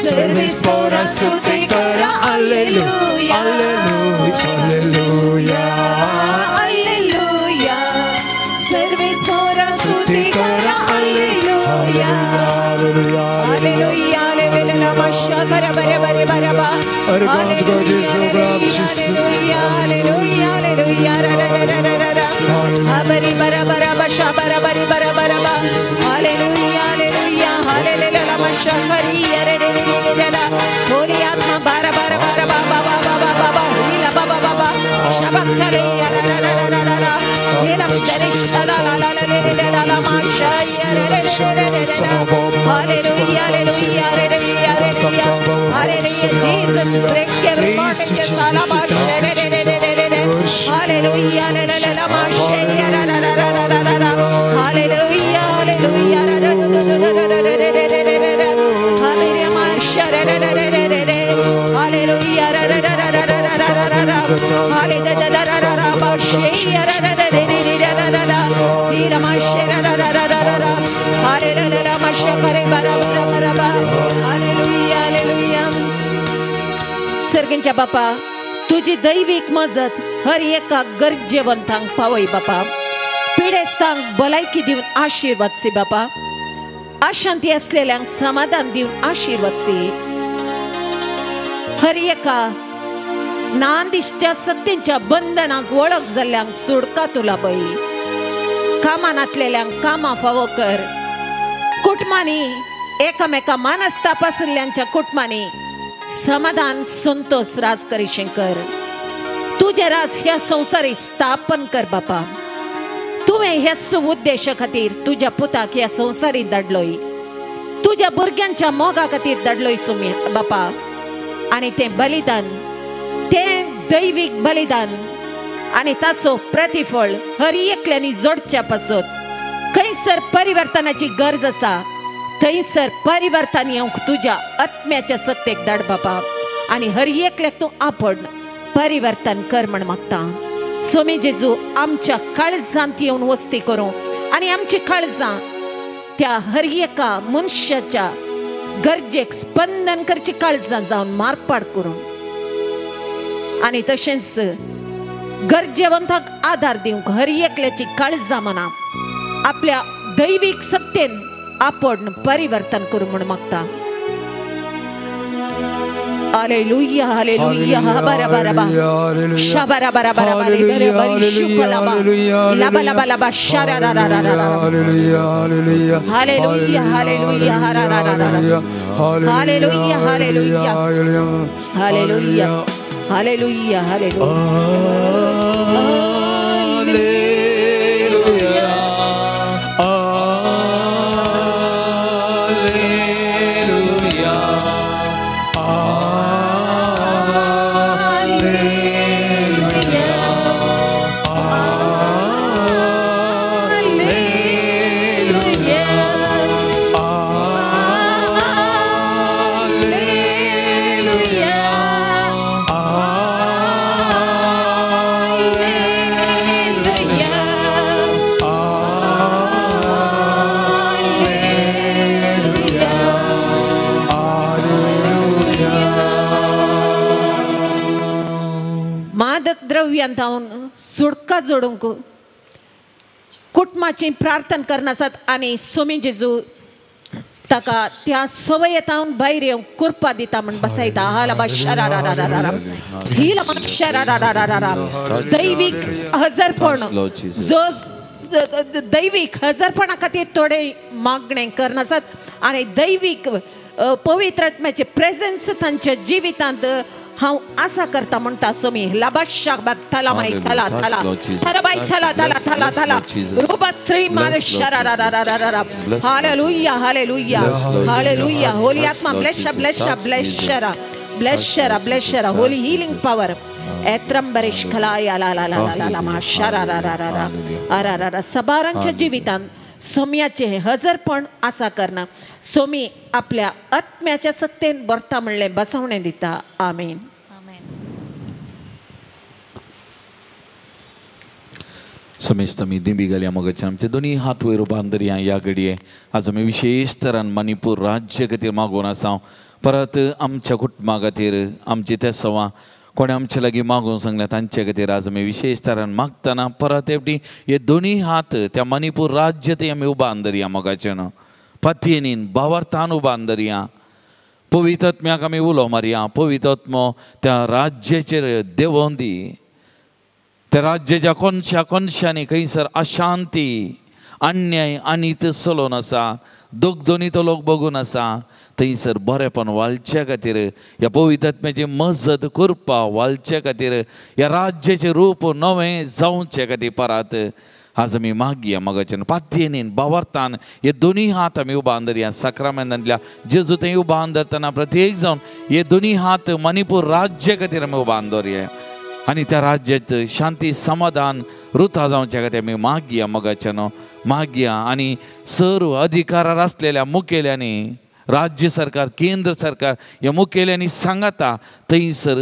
सर्वेस पोरा स्तुती करा. अल्लेलुया अल्लेलुया अल्लेलुया, सर्वेस पोरा स्तुती करा. Alleluia alleluia Jesus, break every bondage. Hallelujah, hallelujah, hallelujah. सर्गींच्या बापा, तुजी दैवीक मजत हर एका गरजेवंतांक पावय बापा. पिडेस्तांक भलायकी दिवन आशिर्वाद सी बापा. अशांती असलेल्यांक समाधान दिवन आशिर्वाद सी. हर एका नांदिश्ट्या सत्तेच्या बंधनाक वळख जाल्ल्यांक सोडका तुला बाई. कामानातलेल्यांक कामां फावो कर. कुटुंबांनी एकामेका मानसताप आशिल्ल्यांच्या कुटुंबांनी समाधान संतोष राज करी शंकर. तुजें राज ह्या संवसारी स्थापन कर बापा. तुवें ह्याच उद्देशा खातीर तुज्या पुताक ह्या संवसारी धाडलोय. तुज्या भुरग्यांच्या मोगा खातीर धाडलोय सुमी बापा. आनी तें बलिदान, तें दैवीक बलिदान आनी ताचो प्रतिफळ हर एकल्यांनी जोडच्या पासत खंयसर परिवर्तनाची गरज आसा थंयसर परिवर्तन येवंक तुज्या आत्म्याच्या सत्तेक धाड बापा. आनी हर एकल्याक तूं आपण परिवर्तन कर म्हण मागता. स्वामी जेजू आमच्या काळजांत येवन वस्ती करूं आनी आमची काळजां त्या हर एका मनशाच्या गरजेक स्पंदन करची काळजां जावन मारपाड करूं आनी तशेंच गरजेवंताक आदार दिवंक हर एकल्याची काळजां मना आपल्या दैवीक सत्तेन आपण परिवर्तन करूं म्हूण मागता. Hallelujah, hallelujah, bara bara ba, shabara bara bara bara, bara shukalaba, laba laba laba, shara ra ra ra ra ra. Hallelujah, hallelujah, hallelujah, ra ra ra ra. Hallelujah, hallelujah, hallelujah, hallelujah, hallelujah. द्रव्यांतावन सुडका जोडूंक कुटुंबाची प्रार्थना करनासात आनी स्वामी जेजू ताका त्या सवयेतावन भायर येवंक कृपा दिता म्हण बसयता. हालाबा शरा रा रा रा ही लबा शरा रा रा रा रा. दैवीक हजरपण जो दैवीक हजरपणा खातीर थोडे मागणें करनासात आनी दैवीक पवित्र आत्म्याचें प्रेझेन्स तांच्या जिवितांत हांव आसा करता म्हणटा स्वामी. लाबा शाबा थला माई थला थला थला बाई थला थला थला थला रुबा थ्री मार शरा रा रा रा रा रा. Hallelujah, hallelujah, hallelujah. Holi आत्मा ब्लेस ब्लेस ब्लेस शरा ब्लेस शरा ब्लेस शरा. होली हिलिंग पावर एत्रम बरेश खला या ला ला ला ला ला मा शरा रा रा रा रा रा रा रा. सबारांच्या जिवितांत सोम्याचें हजरपण आसा करना सोमी आपल्या आत्म्याच्या सत्तेन बरता म्हणलें बसवणें दिता. आमेन. समेस्त आमी दिंबी घालया मगच्या आमचे दोनी हात वयर बांदरया ह्या घडये. आज आमी विशेष तरान मणिपूर राज्य खातीर मागून आसा. परत आमच्या कुटुंबा खातीर आमची ते सवा कोणें आमचे लागीं मागूंक सांगल्या तांचे खातीर आज आमी विशेष तरान मागतना परत एकटी हे दोनी हात त्या मणिपूर राज्य ते आमी उबान धरया मोगाच्यान पतयेनीन भावार्थान उबान धरया. पवित्र आत्म्याक आमी उलो मारया. पवित्र आत्मो त्या राज्याचेर देंवोवन दी. त्या राज्याच्या कोनशा कोनशांनी खंयसर अशांती अन्याय अनीत चलोवन आसा, दोगदोनी तो लोक बघून आसा, थंयसर बरेपण वालच्या खातीर ह्या पवित्र आत्म्याची मजत करपा वालच्या खातीर ह्या राज्याचें रूप नवें जावचे खातीर परत आज आमी मागया मगाच्यान पातयेनीन भावार्थान हे दोनी हात आमी उबान धरया. साक्रामेंतांतल्या जेजू थंय उबान धरतना प्रत्येक जावन हे दोनी हात मणिपूर राज्य खातीर आमी उबान दवरया आनी त्या राज्यात शांती समाधान रुथा जावच्या खातीर आमी मागया मगाच्यान मागया. आनी सर्व अधिकारार आसलेल्या मुखेल्यांनी राज्य सरकार केंद्र सरकार ह्या मुखेल्यांनी सांगाता थंयसर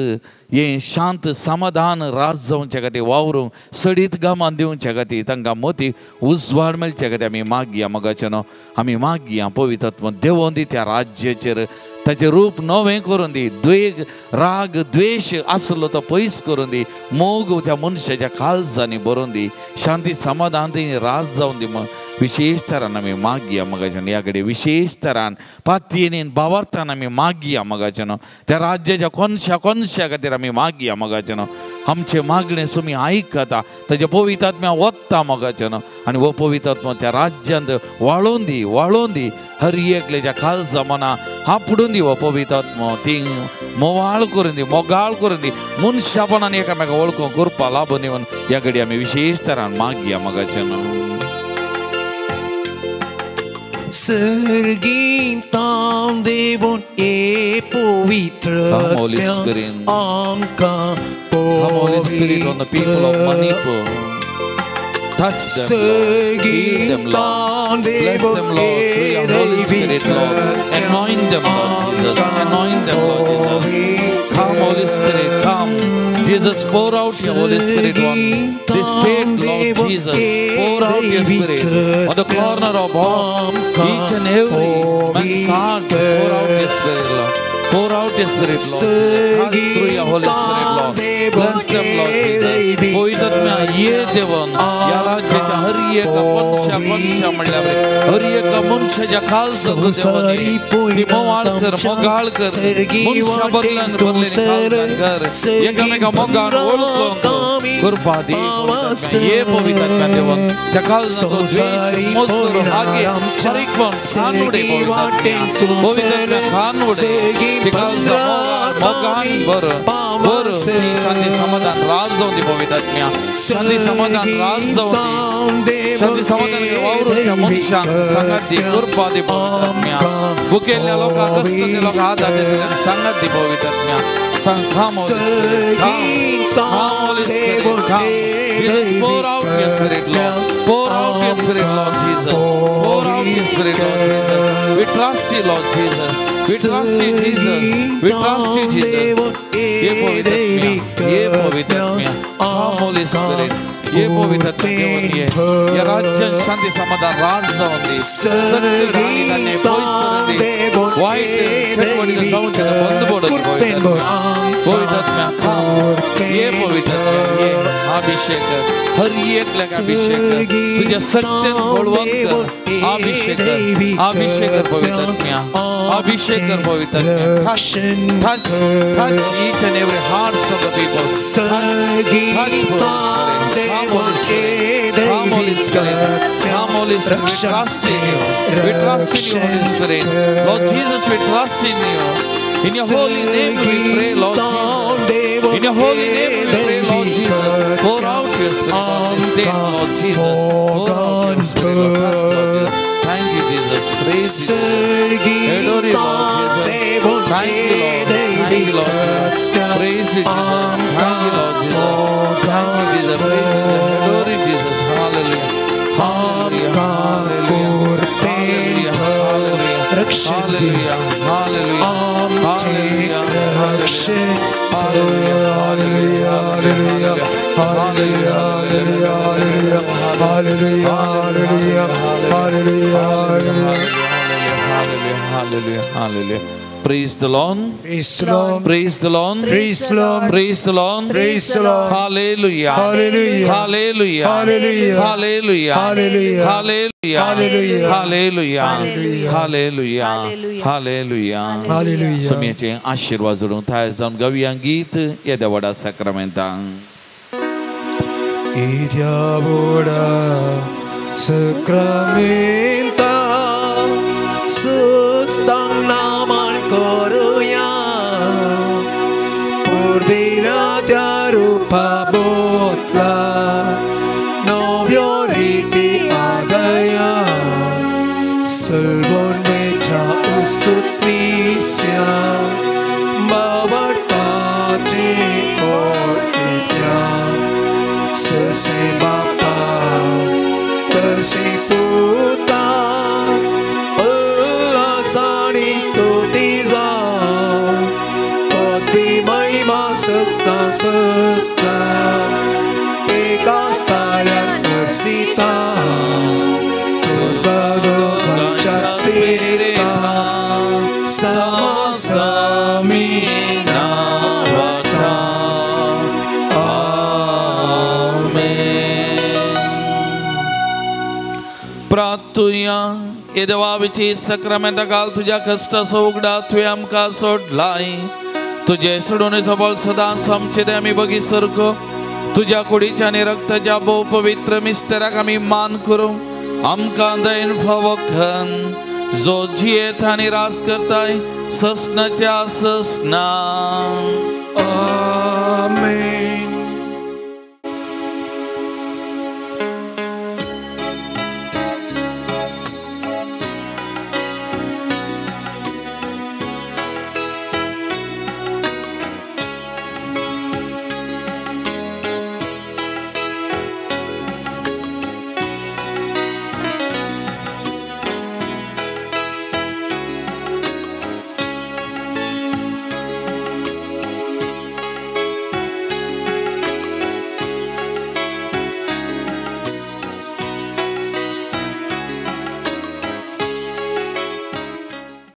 हें शांत समाधान राज जावच्या खातीर वावरूंक सडीत गामान दिवच्या खातीर तांकां मती उजवाड मेळच्या खातीर आमी मागया मगाच्यान आमी मागया. पवित्र आत्मो देंवोवन दी त्या राज्याचेर, ताचें रूप नवें करून दी. द्वेग राग द्वेश आसलो तो पयस करून दी. मोग त्या मनशाच्या काळजांनी भरून दी. शांती समाधान ती राज जावन दी. मग विशेष तरान आमी मागया मगाच्यान ह्या कडेन विशेष तरान पातयेन भावार्थान आमी मागया मगाच्यान त्या राज्याच्या कोनशा कोनशा खातीर आमी मागया मगाच्यान. आमचें मागणें सुमी आयकता ताच्या पवित्र आत्म्या वता मगाच्यान आनी हो पवित्र आत्मा त्या राज्यांत वाळोवन दी वाळोवन दी. हर एकल्याच्या काळजा मना हापडून दी हो पवित्र आत्मो ती मोवाळ करून दी मोगाळ करून दी. मनशापणान एकामेका वळखून करपा लाभून दी. ह्या घडी आमी विशेष तरान मागया मगाच्यान. Sergintan devon e povitra. Come, Holy Spirit. Come, Holy Spirit, on the people of Manipur. Touch them, Lord. Heal them, Lord. Bless them, Lord, through your Holy Spirit, Lord. Anoint them, Lord Jesus. Anoint them, Lord Jesus. Come, Holy Spirit, come. Jesus, pour out your Holy Spirit on this state, Lord Jesus. Pour out your Spirit on the corner of all, each and every man's heart. Pour out your Spirit, Lord. Pour out your Spirit, Lord Jesus. Touch through your Holy Spirit, Lord. Bless them, Lord Jesus. पवित्र ये देवन या राज्याच्या हर एका मनशा मनशा म्हणल्यार हर एका मनशाच्या काळजाचो देवन ती मोवाळ कर मोगाळ कर. मनशा बदलन बदलेन काळजान कर एकामेका मोगान वळखूंक कृपा दी. ये पवित्र देवन त्या काळजाचो द्वेश मोसरो हागे हरिकपण खान उडे पवित्र खान उडे ती काळजा मोगान बर बर. शांती समाधान राज जावन दी पवित्र आत्म्या. शांती समाधान राज जावन दी. शांती समाधान वावरून त्या मनशांक सांगात दी कृपा दी पवित्र आत्म्या. भुकेल्ल्या लोकांक कश्टाच्या लोकांक हात हात सांगात दी पवित्र आत्म्या. Come, Holy Spirit, come. Come, Holy Spirit, come. Jesus, pour out your Spirit, Lord. Pour out your Spirit, Lord Jesus. Pour out your Spirit, Lord Jesus. We trust you, Lord Jesus. We trust you, Jesus. We trust you, Jesus. ये पवित्र आत्म्या, ये पवित्र आत्म्या. Come, Holy Spirit. ये पवित्र आत्म्या देवन ये या राज्यात शांती समाधान राज जावन दी. सगळे हानी तांणी पयस करून दी. वायट चटवटी जावन ताका बंद पडून दी पवित्र आत्म्या. पवित्र आत्म्या come. ये पवित्र आत्म्या ये अभिषेक कर. हर एकल्याक अभिषेक कर. तुझ्या सत्यान बळवंत कर. अभिषेक कर. अभिषेक कर पवित्र आत्म्या. अभिषेक कर पवित्र आत्म्या. Touch, touch, touch each and every hearts of the people. Touch, touch, Holy Spirit. Come, Holy Spirit. Come, Holy Spirit. Come, Holy Spirit. We trust in you. We trust in you, Holy Spirit. Lord Jesus, we trust in you. In your holy name we pray, Lord Jesus. In your holy name we pray, Lord Jesus. Pour out your Spirit on this day, Lord Jesus. Pour out your Spirit, Lord Jesus. Thank you, Jesus. Praise you, Jesus. Adore you, Lord Jesus. Thank you, Lord. Thank you, Lord Jesus. Praise you, Jesus. Thank you, Lord Jesus. Thank you, Jesus. Praise you, Jesus. Adore you, Jesus. Hallelujah. Hallelujah. Hallelujah. Hallelujah. Hallelujah. Hallelujah. Hallelujah. Hallelujah. Hallelujah. Hallelujah. Hallelujah. Hallelujah. Hallelujah. Hallelujah. Hallelujah. Hallelujah. Hallelujah. Praise the Lord. Praise the Lord. Praise the Lord. Praise the Lord. Praise the Lord. Praise the Lord. Hallelujah. Hallelujah. Hallelujah. Hallelujah. Hallelujah. Hallelujah. Hallelujah. Hallelujah. Hallelujah. Hallelujah. Hallelujah. Hallelujah. सुम्याचे आशीर्वाद जोडून थाय जावन गावया गीत येद्या व्हडा साक्रामेंतांक. येद्या व्हडा साक्रामेंता सुस्तांक Naaman करुया पुर्विल्या त्या रुपा बोतला नव्यो रिती आदया सलबोंडेच्या उस्तुत्विस्या बावडताचे ओटिप्या ससे बापा तसे पुता उल्हासानी स्तुती जावं पदवी महिमा सस्ता सस्ता एका स्थाळ्यान वर्सिता तुका दोगांच्या स्पिरिता नांवांता आमेन. प्रार्थुया. हे देवा सक्रामेंता काल तुज्या कश्टाचो उगडा तुवें आमकां सोडलाय. तुजे सोडून सबळ सदांच आमचे ते आमी बगी सरको तुज्या कुडीच्या आनी रक्ताच्या भोव पवित्र मिस्तेराक आमी मान करूं आमकां दयन फावो खन जो जियेत आनी रास करताय ससनाच्या ससना. आमेन.